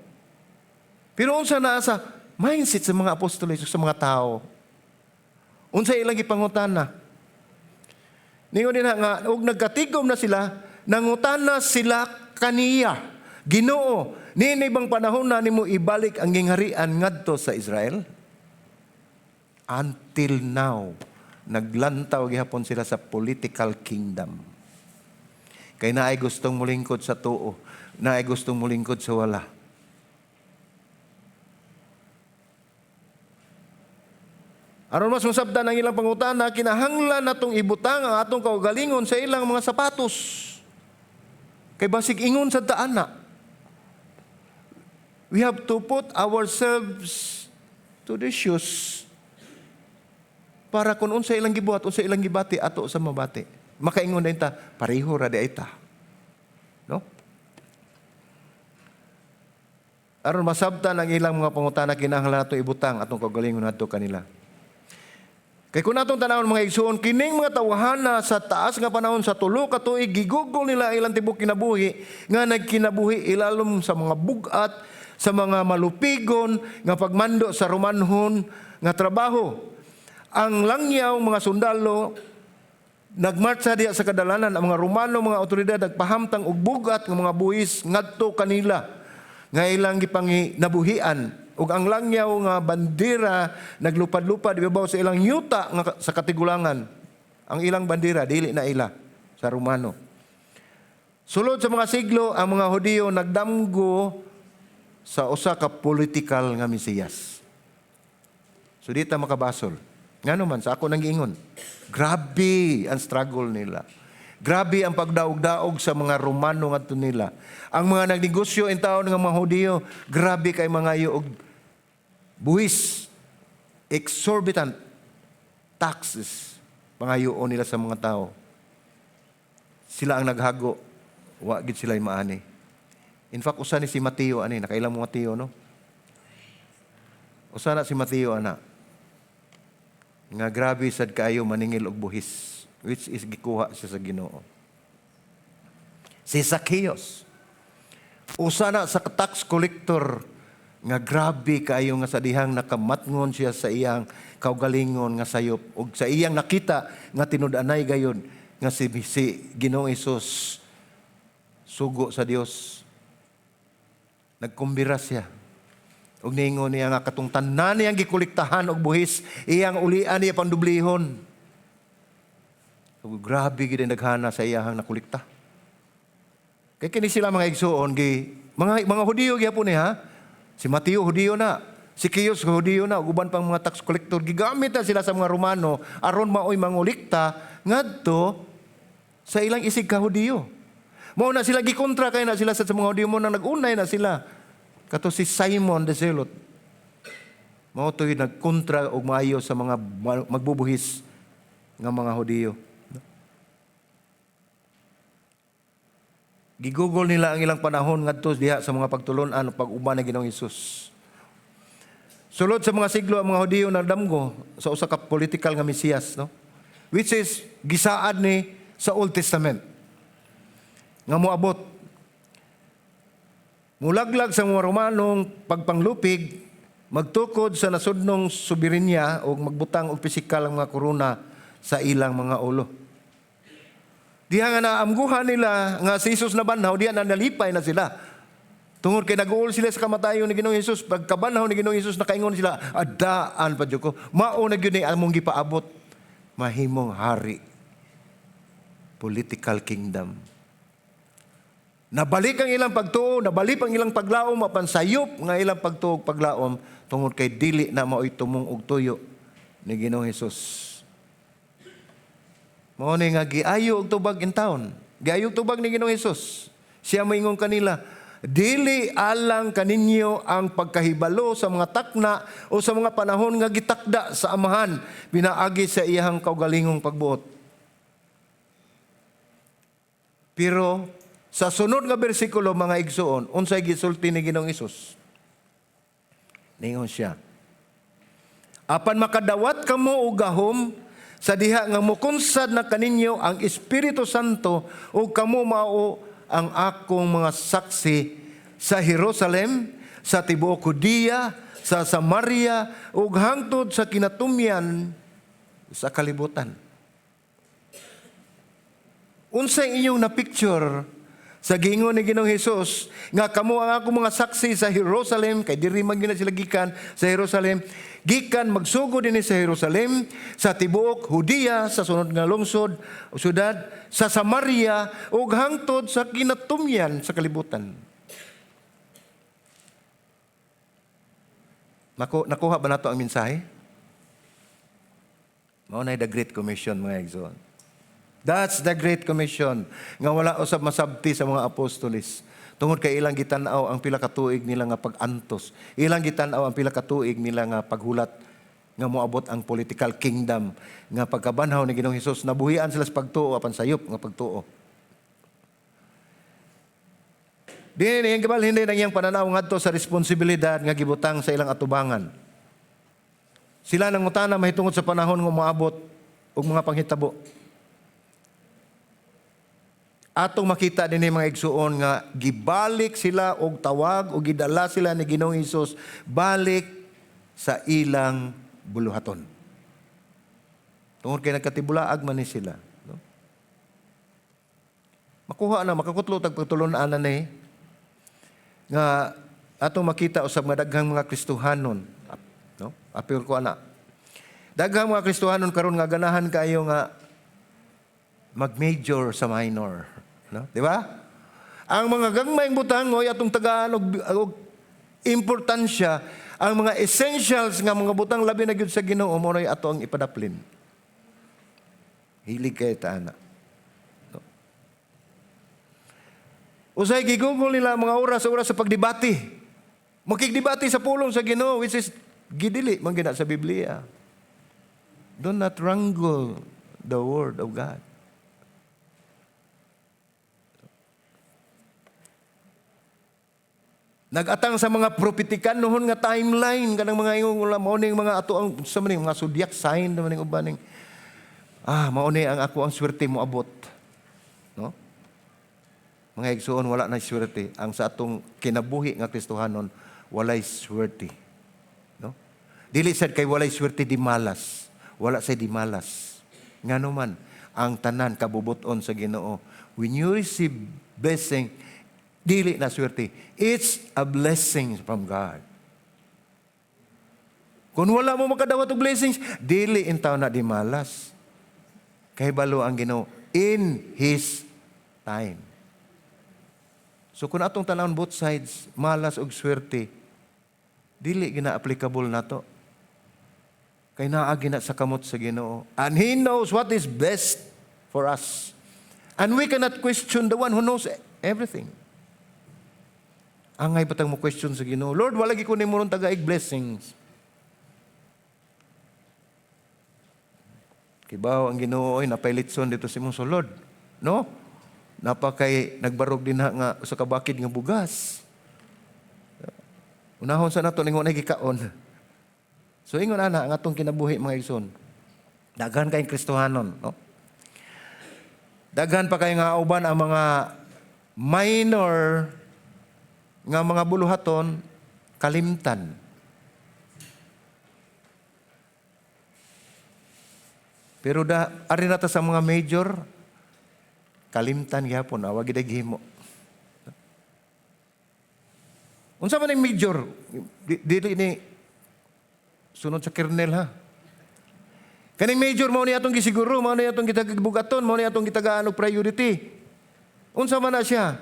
Pero unsa na sa mindset sa mga apostoles, sa mga tao? Unsa ilang gipangutana? Ningon din nga og nagkatigom na sila, nangutana sila kaniya, "Ginoo, niini bang panahon na nimo ibalik ang gingharian ngadto sa Israel?" Until now, naglantaw gihapon sila sa political kingdom. Kay naay gustong mulingkod sa tuo, naay gustong mulingkod sa wala. Aron mas masabtan ang ilang pangutana, kinahanglan natong ibutang ang atong kaugalingon sa ilang mga sapatos. Kay basig ingon sa daan na. We have to put ourselves to the shoes para kung unsa ilang gibuhat, unsa ilang gibati, ato sa mabati. Makaingon din ta, pareho ra di ay ta. No? Aron masabtan ang ilang mga pangutana, kinahanglan nato ibutang atong kaugalingon nato kanila. Kay kung atong tanawon, mga igsoon, kining mga tawhana sa taas nga panahon sa 3 ka tuig, gigugol nila ilang tibok kinabuhi nga nagkinabuhi ilalom sa mga bugat, sa mga malupigon nga pagmando sa Romanhon nga trabaho. Ang langyaw mga sundalo nagmartsa diya sa kadalanan, ang mga Romano mga otoridad nagpahamtang og bugat nga mga buhis ngadto kanila nga ilang gipanginabuhian, ug ang langyaw nga bandera naglupad-lupad ibabaw sa ilang yuta nga sa katigulangan. Ang ilang bandera dili na ila sa Romano. Sulod sa mga siglo, ang mga Hudiyo nagdamgo sa usa ka political nga Mesiyas. So di ta makabasol. Ngano man sa ako nang giingon. Grabe ang struggle nila. Grabe ang pagdaog-daog sa mga Romano ngadto nila. Ang mga nagnegosyo in taon nga mga Hudiyo, grabe kay mga og buwis, exorbitant taxes pangayoon nila sa mga tao. Sila ang naghago, wa gid sila maani. In fact, usa ni si Mateo ani, nakailang mo Mateo, no? Usa na si Mateo ana. Nga grabe sad kaayo maningil og buhis, which is gikuha siya sa Ginoo. Si Zacchaeus, usa na sa tax collector nga grabe kaayo nga sa dihang nakamatngon siya sa iyang kaugalingon nga sayop ug sa iyang nakita nga tinud-anay gayon nga si Ginoong Hesus sugo sa Dios. Nagkumbira siya. Ug niingon niya nga katong tanan niyang gikolektahan og buhis, iyang ulian niya pandublihon. So, grabe gid ang naghana sa iyahang nakolekta. Kay kini sila, mga igsuon, gi mga mga Hudiyo gyapon ni ha. Si Mateo, Hudiyo na. Si Kios, Hudiyo na. Ug uban pang mga tax collector. Gigamit na sila sa mga Romano aron maoy mangulikta ngadto sa ilang isig ka Hudiyo. Mao na sila gikontra kay na sila sa mga Hudiyo mo na nag-unay na sila. Kato si Simon the Zealot. Mao to'y nagkontra og maayo sa mga magbubuhis nga mga Hudiyo. Gigugol nila ang ilang panahon ngadto diha sa mga pagtulon-an o pag-uban ni Ginoong Hesus. Sulod sa mga siglo, ang mga Hudiyo nadamgo sa usa ka political nga Mesiyas, no? Which is gisaad ni sa Old Testament nga moabot. Mulaglag sa mga Romanong pagpanglupig, magtukod sa nasudnong soberenya o magbutang og pisikal ang mga korona sa ilang mga ulo. Diha nga naamguhan nila nga si Jesus nabanhaw, diha na nalipay na sila. Tungod kay nag-uol sila sa kamatayon ni Ginoong Hesus, pagkabanhaw ni Ginoong Hesus, nakaingon sila, "Adaan pa jud ko. Mao na gyud ni among gipaabot, mahimong hari." Political kingdom. Nabalik ang ilang pagtuo, nabalik ang ilang paglaom, apan sayop nga ilang pagtuo ug paglaom tungod kay dili na mao'y tumong og tuyo ni Ginoong Hesus. Mao ni nga giayo og tubag in town. Giayo og tubag ni Ginoong Hesus. Siya moingon kanila, "Dili alang kaninyo ang pagkahibalo sa mga takna o sa mga panahon nga gitakda sa Amahan pinaagi sa iyahang kaugalingong pagbuot." Pero sa sunod nga bersikulo, mga igsuon, unsay gisulti ni Ginoong Hesus? Ningon siya, "Apan makadawat kamo og gahom sa diha nga mukunsad na kaninyo ang Espiritu Santo ug kamo mao ang akong mga saksi sa Jerusalem, sa tibuok Judea, sa Samaria ug hangtod sa kinatumyan sa kalibutan." Unsay inyong na-picture sa giingon ni Ginoong Hesus nga kamo ang akong mga saksi sa Jerusalem, kay diri man gyud na sila gikan sa Jerusalem, gikan magsugod dinhi sa Jerusalem, sa tibuok Judea, sa sunod nga lungsod o syudad, sa Samaria ug hangtod sa kinatumyan sa kalibutan? Nakuha ba nato ang mensahe? Mao na the Great Commission, mga igsoon. That's the Great Commission nga wala usab masabti sa mga apostoles. Tungod kay ilang gitan-aw ang pila ka tuig nila nga pag-antos. Ilang gitan-aw ang pila ka tuig nila nga paghulat nga moabot ang political kingdom nga pagkabanhaw ni Ginoong Hesus, nabuhian sila sa pagtuo apan sayop nga pagtuo. Dinhi iyang gibalhin din ang iyang pananaw ngadto sa responsibilidad nga gibutang sa ilang atubangan. Sila nangutana mahitungod sa panahon nga moabot og mga panghitabo. Atong makita din mga igsuon nga gibalik sila og tawag o gidala sila ni Ginoong Hesus balik sa ilang buluhaton. Tungod kay nagkatibulaag man ni sila. No? Makuha na, makakutlo tag pagtulon-an na ni nga atong makita usab nga daghang mga Kristohanon, no? Apil ko ana. Daghang mga Kristohanon karon nga ganahan kayo nga mag-major sa minor, no? Di ba? Ang mga gagmayng butang mo'y atong tagaan og importansya, ang mga essentials nga mga butang labi na gyud sa Ginoo mo ato ang ipadaplin. Hilig kay ta ana. No? Usay gigugol nila ang mga oras sa oras sa pagdebate. Makigdebate sa pulong sa Ginoo, which is gidili man gina sa Biblia. Do not wrangle the word of God. Nagatang sa mga propetikan noon nga timeline kanang mga ingong wala mao ning mga ato ang sa maning mga zodiac sign naman ning uban ning mao ni ang ako ang swerte mo abot. No? Mga igsuon, wala na swerte ang sa atong kinabuhi nga Kristohanon, walay swerte. No? Dili sad kay walay swerte di malas. Wala say di malas. Ngano man ang tanan kabubuton sa Ginoo. When you receive blessing, dili na swerte. It's a blessing from God. Kung wala mo makadawat og blessings, dili intaw na di malas. Kay balo ang Ginoo in His time. So kung atong tan-awon both sides, malas og swerte, Dili gina applicable nato. Kay naa gina sa kamot sa Ginoo. And He knows what is best for us. And we cannot question the one who knows everything. Angay pa tang mo question sa Ginoo? "Lord, wala gyud ko nimo ron tagaig blessings." Kibaw ang Ginoo, "Oy, napay litson dito sa imong sulod." No? Napakay nagbarog din ha nga sa kabakid nga bugas. Unahon sa nato ningon ay gikaon. So ingon ana ang atong kinabuhi, mga igsoon. Daghan kayong Kristohanon, no? Daghan pa kayo nga uban ang mga minor nga mga buluhaton kalimtan. Pero da ari na ta sa mga major, kalimtan gyapon, awa gid himo. Unsa man ang major? Dili ni sunod sa kernel ha. Kaning major mao ni atong gisiguro, mao ni atong gitagibugaton, mao ni atong gitagaan og priority. Unsa man na siya?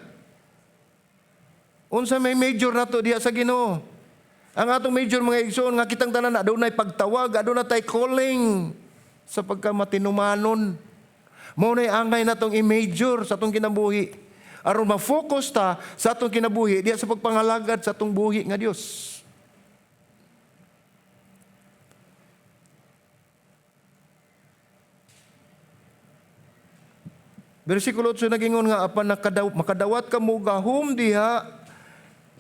Unsa may major nato diha sa Ginoo? Ang atong major, mga igsoon, nga kitang tanan adunay pagtawag, aduna tay calling sa pagkamatinumanon. Mao nay angay natong i-major sa atong kinabuhi. Aron ma-focus ta sa atong kinabuhi diha sa pagpangalagad sa atong buhi nga Dios. Bersikulo 8 nagingon nga apan makadawat kamo gahom diha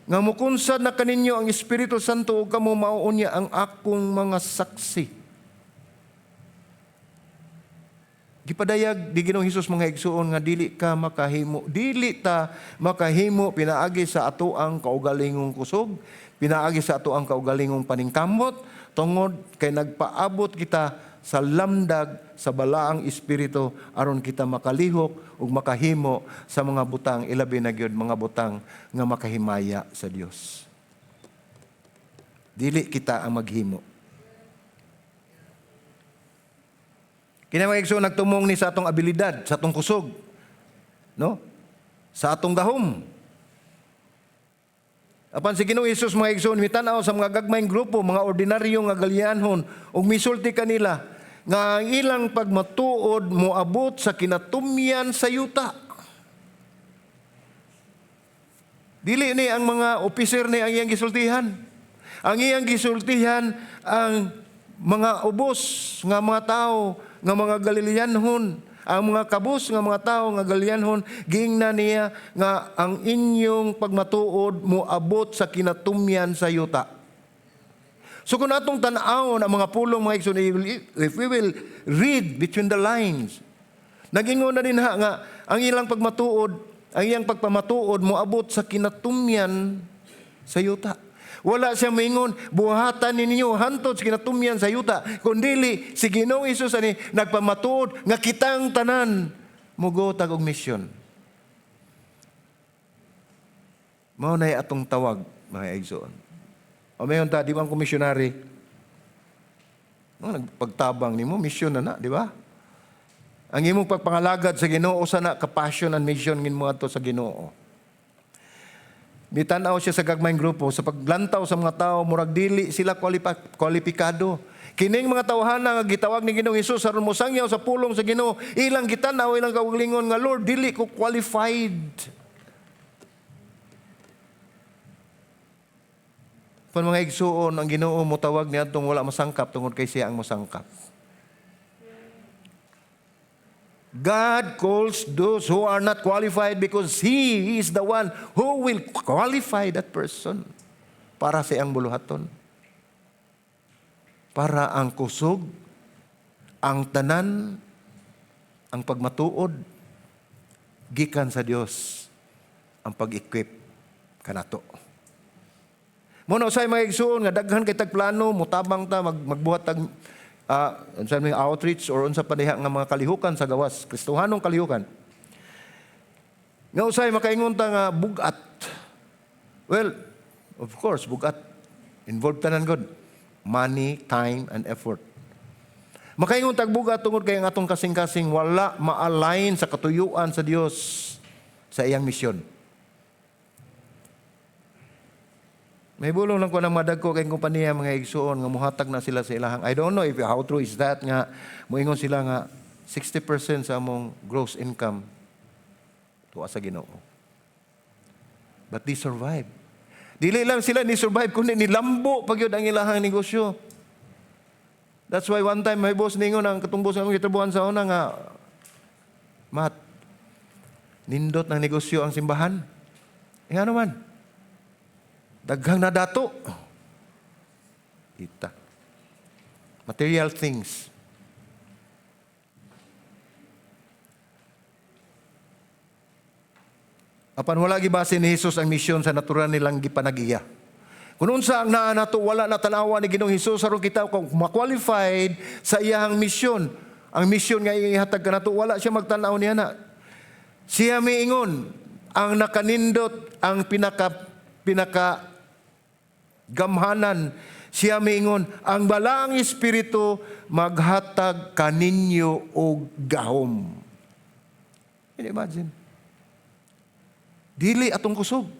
nga mukunsad na kaninyo ang Espiritu Santo ug kamo mao unya ang akong mga saksi. Gipadayag di Ginoong Hesus, mga igsuon, nga dili ka makahimo, dili ta makahimo pinaagi sa ato ang kaugalingong kusog, pinaagi sa ato ang kaugalingong paningkamot, tungod kay nagpaabot kita sa lamdag sa balaang espiritu aron kita makalihok ug makahimo sa mga butang, ilabi na gyud mga butang nga makahimaya sa Dios. Dili kita ang maghimo. Kini, mga igsoon, nagtumong ni sa atong abilidad, sa atong kusog, no? Sa atong gahom. Apan si Ginoong Hesus, mga igsoon, mitan-aw sa mga gagmayng grupo, mga ordinaryo nga Galileanhon, ug misulti kanila nga ang ilang pagmatuod moabot sa kinatumyan sa yuta. Dili ni ang mga opiser ni ang iyang gisultihan. Ang iyang gisultihan ang mga ubos nga mga tao nga mga Galileanhon, ang mga kabus nga mga tao nga Galileanhon, giingnan niya nga ang inyong pagmatuod moabot sa kinatumyan sa yuta. So kung atong tan-awon ang mga pulong, mga igsoon, if we will read between the lines, nagingon na din ha nga ang ilang pagmatuod, ang iyang pagpamatuod moabot sa kinatumyan sa yuta. Wala siya maingon, "Buhatan ninyo hantod sa kinatumyan sa yuta." Kundili, si Ginoong Hesus ani nagpamatuod nga kitang tanan mugo tag og misyon. Mao na atong tawag, mga igsoon. O mayon ta, di ba ang komisyonary? No, nagpagtabang nimo, misyon na na, di ba? Ang imong pagpangalagad sa Ginoo sa na ka-passion and mission ngin mo ato sa Ginoo. Mitanaw siya sa gagmayng grupo sa paglantaw sa mga tao, murag dili sila kwalipikado. Kining mga tawhana nga gitawag ni Ginoong Hesus aron mosangyaw sa pulong sa Ginoo, ilang gitan-aw ilang kaugalingon nga, "Lord, dili ko qualified." Pan, mga igsuon, ang Ginoo motawag niadtong wala masangkap tungod kay siya ang mosangkap. God calls those who are not qualified because He is the one who will qualify that person para sa iyang buluhaton. Para ang kusog, ang tanan, ang pagmatuod, gikan sa Dios ang pag-equip kanato. Mao na usay, mga igsuon, nga daghan kay tag plano, mutabang ta, magbuhat tag unsa may outreach or unsa pa diha nga mga kalihukan sa gawas, Kristohanong kalihukan. Nga usay makaingon ta nga bugat. Well, of course, bugat. Involved tanan god. Money, time, and effort. Makaingon tag bugat tungod kay ang atong kasing-kasing wala ma-align sa katuyuan sa Dios sa iyang misyon. May bulong lang ko ng madagko kay kompanya, mga igsuon, nga muhatag na sila sa ilahang. I don't know if how true is that nga muingon sila nga 60% sa among gross income tuwa sa Ginoo. But they survive. Dili lang sila ni survive kundi nilambo pa gyud ang ilahang negosyo. That's why one time may boss ningon ang katong boss nga among gitrabuhan sa una nga, "Mat, nindot ng negosyo ang simbahan." Eh ano man? Daghang nadato. Ita. Material things. Apan wala gibase ni Jesus ang misyon sa natural nilang gipanagiya. Kung unsa ang naa nato, wala na tanawa ni Ginoong Hesus aron kita kung ma-qualified sa iyahang misyon. Ang misyon nga ihatag kanato, wala siya magtan-aw niya na. Siya miingon, ang nakanindot, ang pinaka pinaka gamhanan, siya miingon, ang Balaang Espiritu maghatag kaninyo og gahom. Can you imagine? Dili atong kusog.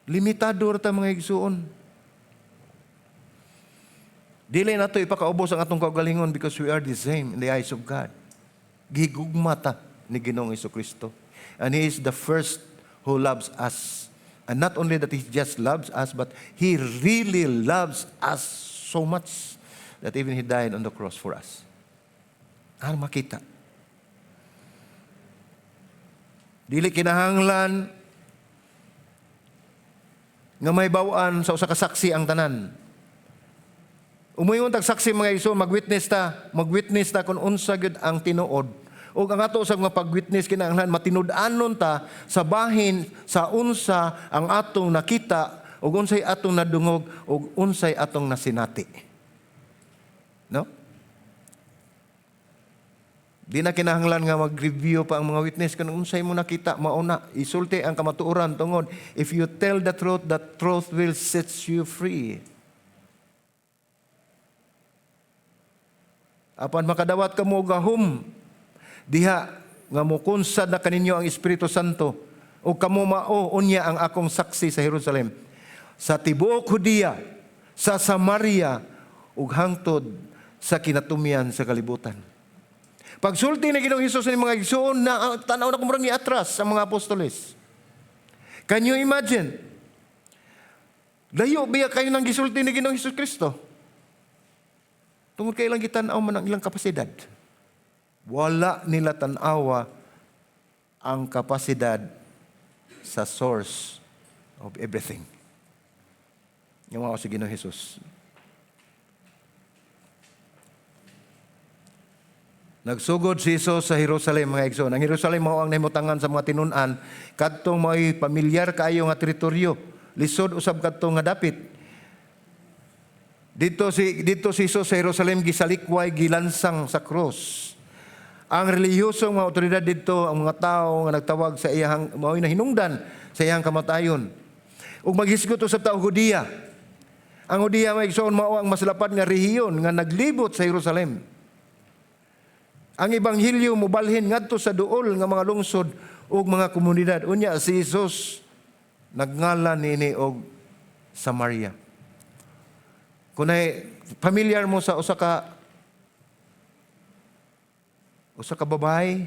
Limitado ra ta, mga igsuon. Dili nato ipakaubos ang atong kaugalingon because we are the same in the eyes of God. Gigugma ta ni Ginoong Kristo. And He is the first who loves us. And not only that He just loves us, but He really loves us so much that even He died on the cross for us. Ano makita? Dili kinahanglan nga may bawaan sa usa ka saksi ang tanan. Umuingon tag saksi, mga igsoon, magwitness ta kung unsa gyud ang tinuod. Ug ang ato sa mga pagwitness, kinahanglan matinud-anon ta sa bahin sa unsa ang atong nakita ug unsay atong nadungog ug unsay atong nasinati. No? Di na kinahanglan nga mag-review pa ang mga witness kung unsay mo nakita, mauna isulti ang kamatuoran tungod if you tell the truth will set you free. Apan makadawat kamo og gahom diha nga mokunsad na kaninyo ang Espiritu Santo ug kamo mao unya ang akong saksi sa Jerusalem, sa tibuok Judea, sa Samaria ug hangtod sa kinatumyan sa kalibutan. Pagsulti ni Ginoong Hesus ni, mga igsuon, na tanaw na kumurang atras sa mga apostoles. Can you imagine? Layo biya kayo nang gisulti ni Ginoong Hesus Kristo. Tungod kay ilang gitan-aw man ang ilang kapasidad. Wala nila tan-awa ang kapasidad sa source of everything. Yung mga si Ginoong Jesus. Nagsugod si Jesus sa Jerusalem, mga igsoon. Ang Jerusalem mao ang nahimutangan sa mga tinun-an kadtong mao'y pamilyar kaayo nga teritoryo. Lisod usab kadto nga dapit. Dito si Jesus sa Jerusalem gisalikway, gilansang sa krus. Ang relihiyoso mga otoridad dito, ang mga tao nga nagtawag sa iyang mao'y nahinungdan sa iyang kamatayon. Ug maghisgot usab ta og Judea. Ang Judea, mga igsoon, mao ang mas lapad nga rehiyon nga naglibot sa Jerusalem. Ang ebanghelyo mobalhin ngadto sa duol nga mga lungsod ug mga komunidad. Unya si Jesus nagngalan niini og Samaria. Kunay familiar mo sa usa ka babae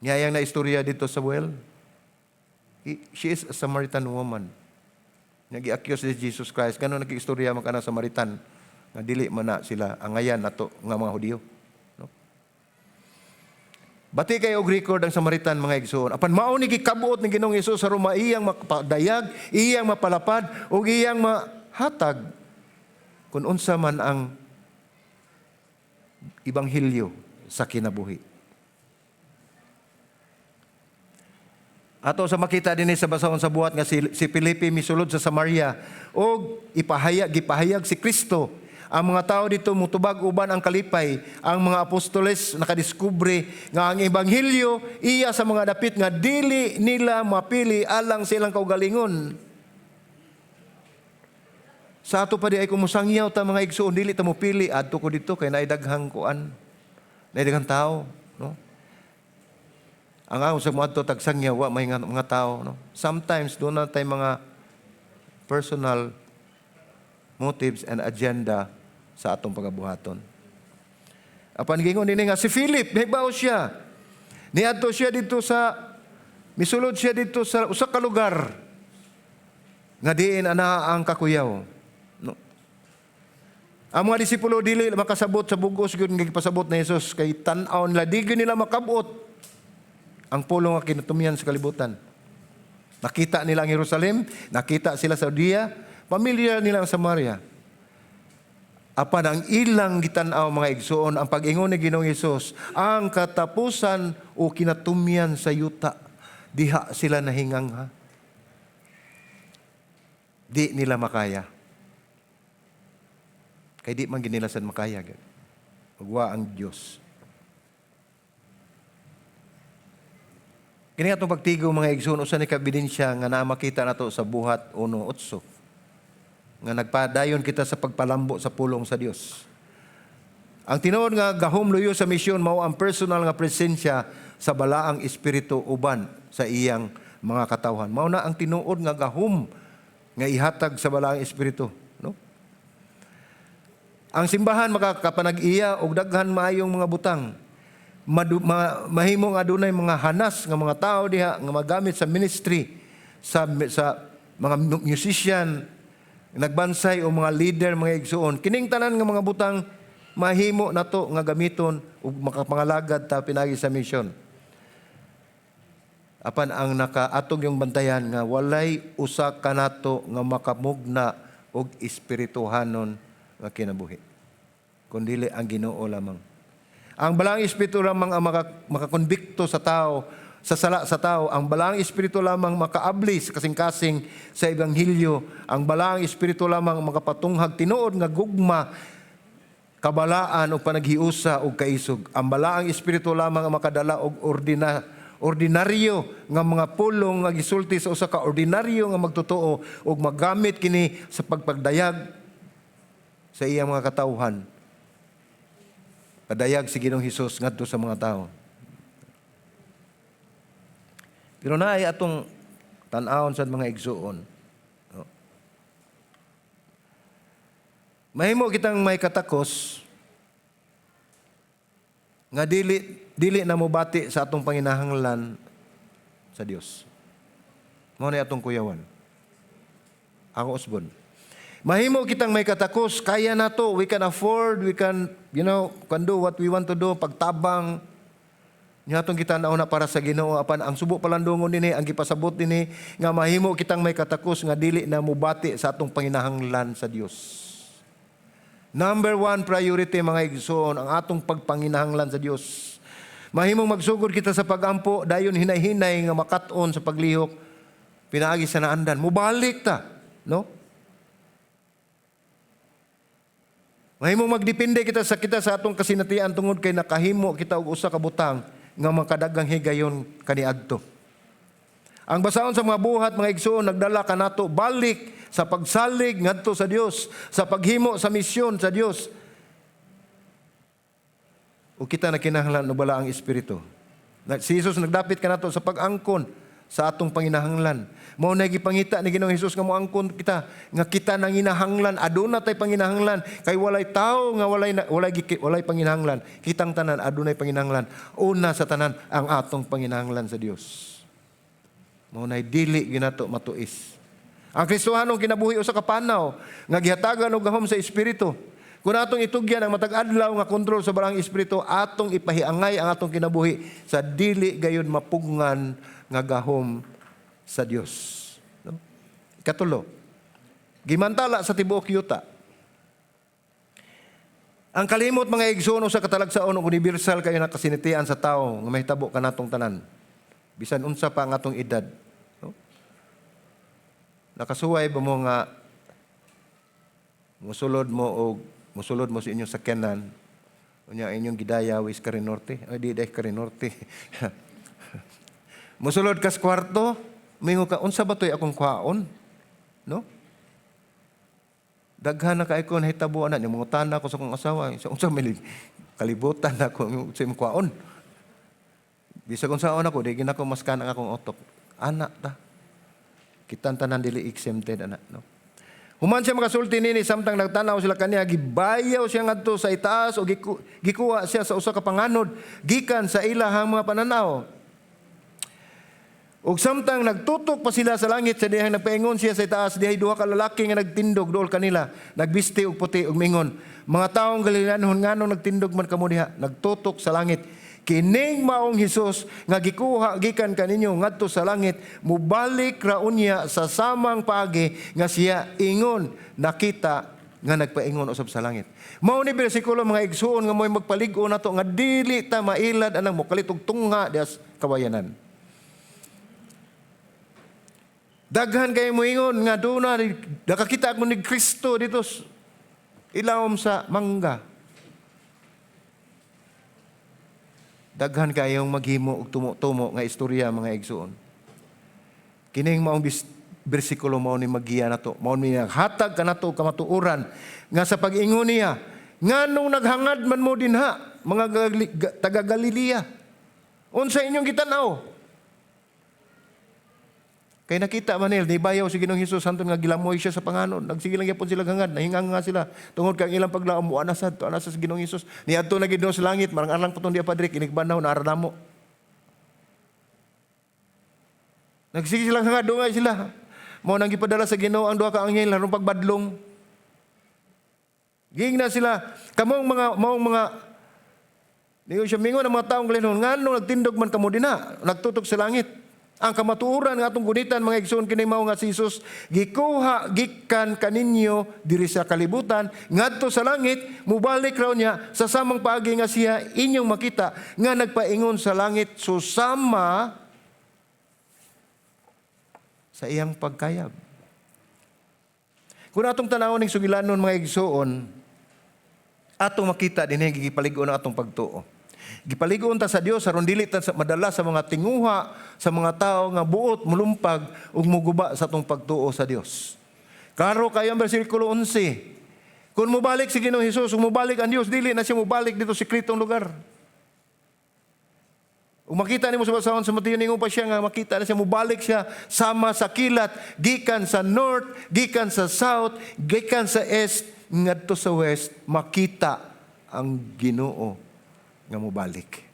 nga iyang na istorya dito sa well. She is a Samaritan woman. Nagi-accuse si Jesus Christ. Gano'n nag-istorya man kana Samaritan nga dili man na sila angayan nato nga mga Hudiyo. No? Bati kay og record ang Samaritan, mga igsoon. Apan mao ni gikabuot ni Ginoong Hesus sa Roma iyang mapadayag, iyang mapalapad ug iyang mahatag kung unsa man ang ebanghelyo sa kinabuhi. Ato sa makita dinhi sa basahon sa Buhat nga si Felipe misulod sa Samaria og ipahayag gipahayag si Kristo. Ang mga tao dito mutubag uban ang kalipay. Ang mga apostoles nakadiskubre nga ang ebanghelyo iya sa mga dapit nga dili nila mapili alang sa ilang kaugalingon. Sa ato pa di ay kumusangyaw ta, mga igsoon, dili ta mopili, adto ko dito kay naay daghang kuan. Naay daghang tao, no? Ang ako sa mga tag sangya, wa may nga, mga tao. No? Sometimes, duna tay mga personal motives and agenda sa atong pagabuhaton. Apan gingon dinhi nga si Philip, nahibaw siya. Niadto siya dito sa misulod siya dito sa usa ka lugar nga diin ana ang kakuyaw. No. Ang mga disipulo dili makasabot sa bugos gyud nga gipasabot ni Jesus kay tan-aw nila, di gyud nila makabot ang pulong nga kinatumyan sa kalibutan. Nakita nila ang Jerusalem, nakita sila sa Judea, pamilya nila ang Samaria. Apan ang ilang gitan-aw, mga igsuon, ang pag-ingon ni Ginoong Hesus, ang katapusan o kinatumyan sa yuta, diha sila nahingangha. Di nila makaya. Kay di man nila sad makaya gyud. Ug wa ang Dios. Kini atong pagtigo, mga igsoon, usa ni ka ebidensya nga naa makita nato sa Buhat 1:8 nga nagpadayon kita sa pagpalambo sa pulong sa Dios. Ang tinuod nga gahom luyo sa misyon mao ang personal nga presensya sa Balaang Espiritu uban sa iyang mga katawhan. Mao na ang tinuod nga gahom nga ihatag sa Balaang Espiritu, no? Ang simbahan makakapanag-iya og daghan maayong mga butang. Mahimo nga adunay mga hanas nga mga tao diha nga magamit sa ministry, sa mga musician, nagbansay o mga leader, mga igsuon. Kining tanan nga mga butang mahimo nato nga gamiton ug makapangalagad ta pinagi sa mission. Apan ang nakaatong yung bantayan nga walay usa kanato nga makamugna og espirituhanon nga kinabuhi, kundili ang Ginoo lamang. Ang Balaang Espiritu lamang ang makakonbikto sa tao, sa sala sa tao. Ang Balaang Espiritu lamang makaabli sa kasing-kasing sa Ebanghelyo. Ang Balaang Espiritu lamang makapatunghag tinuod nga gugma, kabalaan o panaghiusa o kaisog. Ang Balaang Espiritu lamang ang makadala og ordinaryo nga mga pulong nga gisulti sa usa ka ordinaryo nga magtotoo ug magamit kini sa pagpagdayag sa iyang mga katawhan. Padayag si Ginoong Hesus ngadto sa mga tao. Pero naay atong tan-awon sa mga igsuon. No? Mahimo kitang may katakos nga dili dili na mobati sa atong panginahanglan sa Dios. Mao na atong kuyawan. Ako usbon. Mahimo kitang may katakos, kaya na to, we can afford, we can do what we want to do, pagtabang. Nya atong kita nauna para sa Ginoo, apan ang subo palandungon dinhi, ang gipasabot dinhi nga mahimo kitang may katakos nga dili na mobati sa atong panginahanglan sa Dios. Number one priority, mga igsoon, ang atong pagpanginahanglan sa Dios. Mahimong magsugod kita sa pagampo, dayon hinay-hinay nga makat-on sa paglihok, pinaagi sa naandan. Mubalik ta, no? Mahimong magdepende kita sa atong kasinatian tungod kay nakahimo kita og usa ka butang nga makadagang higayon kaniadto. Ang basaon sa mga Buhat, mga igsoon, nagdala kanato balik sa pagsalig ngadto sa Dios, sa paghimo sa misyon sa Dios. O kita na kinahanglan og Balaang Espiritu. Si Jesus nagdapit kanato sa pag-angkon sa atong panginahanglan. Mao na gipangita ni Ginoong Hesus nga moangkon kita, nga kita nanginahanglan, aduna tay panginahanglan, kay walay tawo nga walay panginahanglan. Kitang tanan adunay panginahanglan. Una sa tanan ang atong panginahanglan sa Dios. Mao na dili ginato matuis. Ang Kristohanong kinabuhi usa ka panaw nga gihatagan og gahom sa Espiritu. Kung atong itugyan ang matag adlaw nga kontrol sa Balaang Espiritu, atong ipahiangay ang atong kinabuhi sa dili gayud mapugngan nga gahom sa Dios. No? Ikatulo, gimantala sa tibuok yuta. Ang kalimot, mga igsoon, sa katalagsaon ug universal kayo na kasinatian sa tao nga mahitabo kanatong tanan. Bisan unsa pa ang atong edad. No? Nakasuway ba mo nga musulod mo sa inyong sakyanan, unya inyong gidayaw is Norte? Ay, di dai Norte. Musulod ka sa kwarto, mingo ka, "Unsa ba to'y akong kwaon?" No? Daghan na kay ko nahitabo ana, mangutana ko sa akong asawa, sa unsa may kalibutan ako sa imong kwaon. Bisag unsaon ako, di gyud nako ma-scan ang akong utok. Ana ta. Kitang tanan dili exempted ana, no? Human siya makasulti nini, samtang nagtanaw sila kaniya, gibayaw siya ngadto sa itaas o gikuha siya sa usa ka panganod gikan sa ilahang mga pananaw. Ug samtang nagtutok pa sila sa langit sa dihang nagpaingon siya sa itaas, dihay duha ka lalaki nga nagtindog duol kanila, nagbisti og puti, ug mingon, "Mga taong Galileanhon, nganong nagtindog man kamo diha nagtutok sa langit? Kining maong Hesus nga gikuha gikan kaninyo ngadto sa langit, mubalik ra unya sa samang paagi nga siya ingon nakita nga nagpaingon usab sa langit." Mao ni bersikulo, mga igsuon, nga mo'y magpalig-on nato nga dili ta mailad anang mokalit og tungha diha sa kawayanan. Daghan kay moingon nga doon na nakakita ako ni Kristo dito ilawom sa mangga. Daghan kayong maghimo og tumo-tumo nga istorya, mga igsuon. Kining maong bersikulo mao ni magiya nato, mao ni hatag kanato og kamatuoran nga sa pag-ingon niya, "Nganong naghangad man mo dinha, mga taga Galilea? Unsa inyong gitan-aw?" Kay nakita man nila, nibayaw si Ginoong Hesus hantod nga gilamoy siya sa panganod. Nagsige lang gyapon sila hangad, nahingang nga sila. Tungod kay ang ilang paglaom, muana sad, tuana sa Ginoong Hesus. Niadto na gid sa langit, marang arang patong diya, Padre, inig-banhaw na namo. Nagsige silang hangad, dungay sila. Mao nang gipadala sa Ginoo ang duha ka anghel aron pagbadlong. Giingnan sila, kamong mga maong mga. Niyo siya mingon ang mga taong Galileanhon, "Nganong nagtindog man kamo dinha, nagtutok sa langit?" Ang kamatuoran nga atong gunitan, mga igsoon, kini mao nga si Jesus gikuha gikan kaninyo diri sa kalibutan ngadto sa langit, mubalik raw niya sa samang paagi nga siya inyong makita nga nagpaingon sa langit, susama sa iyang pagkayab. Kung atong tanawon ning sugilanon, mga igsoon, atong makita dinhi gipalig-on ang atong pagtuo. Gipaligon ta sa Dios aron dili ta madala sa mga tinguha sa mga tao nga buot mulumpag ug muguba sa atong pagtuo sa Dios. Klaro kayo ang bersikulo 11. Kung mubalik si Ginoong Hesus, kung mubalik ang Dios, dili na siya mubalik dito sa sekretong lugar. Ug makita nimo sa basahon sa Mateo, ningon pa siya nga makita na siya, mubalik siya sama sa kilat gikan sa north, gikan sa south, gikan sa east ngadto sa west, makita ang Ginoo nga mubalik.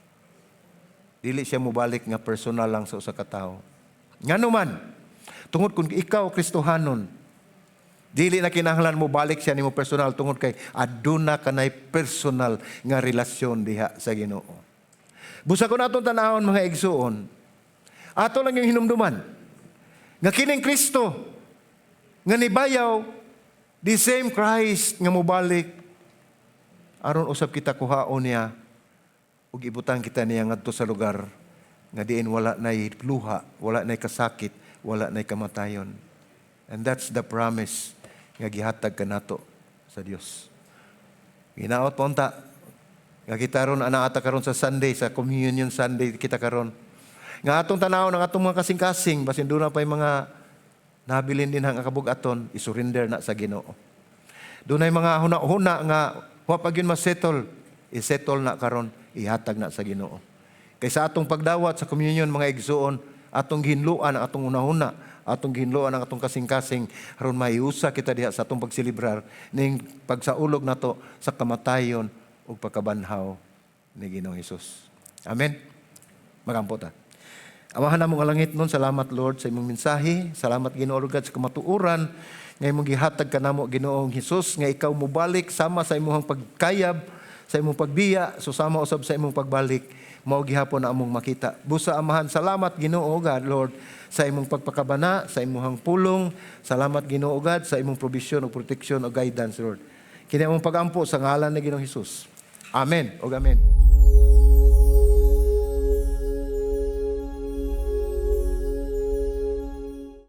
Dili siya mubalik nga personal lang sa usa ka tawo. Ngano man, tungod kung ikaw Kristohanon, dili na kinahanglan mo balik siya nimo personal tungod kay aduna kanay personal nga relasyon diha sa Ginoo. Busa kung atong tanawon, mga igsuon, ato lang yung hinumduman nga kining Kristo nga nibayaw, the same Christ nga mobalik aron usab kita kuhaon niya ug ibutang kita niya ngadto sa lugar nga diin wala nay luha, wala nay kasakit, wala nay kamatayon. And that's the promise nga gihatag kanato sa Dios. Ginaot po unta nga kita ron anaata karon sa Sunday, sa Communion Sunday kita karon. Nga atong tanaw ng atong mga kasing-kasing, basin doon na pa yung mga nabilin din ang kabugaton, isurrender na sa Ginoo. Doon ay mga huna-huna nga wa pa gyud masettle, isettle na karon, ihatag na sa Ginoo. Kay sa atong pagdawat sa communion, mga igsuon, atong gihinloan ang atong hunahuna, atong gihinloan ang atong kasing-kasing aron maiusa kita diha sa atong pagselebrar ning pagsaulog nato sa kamatayon ug pagkabanhaw ni Ginoong Hesus. Amen. Magampo ta. Amahan namo nga langit nun, salamat, Lord, sa imong mensahe. Salamat, Ginoo God, sa kamatuoran nga imong gihatag kanamo, Ginoong Hesus, nga ikaw mobalik sama sa imong pagkayab, sa imong pagbiya, susama usab sa imong pagbalik, mao gihapon na among makita. Busa Amahan, salamat, Ginoo God, Lord, sa imong pagpakabana, sa imong pulong. Salamat, Ginoo God, sa imong provision ug protection ug guidance, Lord. Kini among pagampo sa ngalan ni Ginoong Hesus. Amen. Og amen.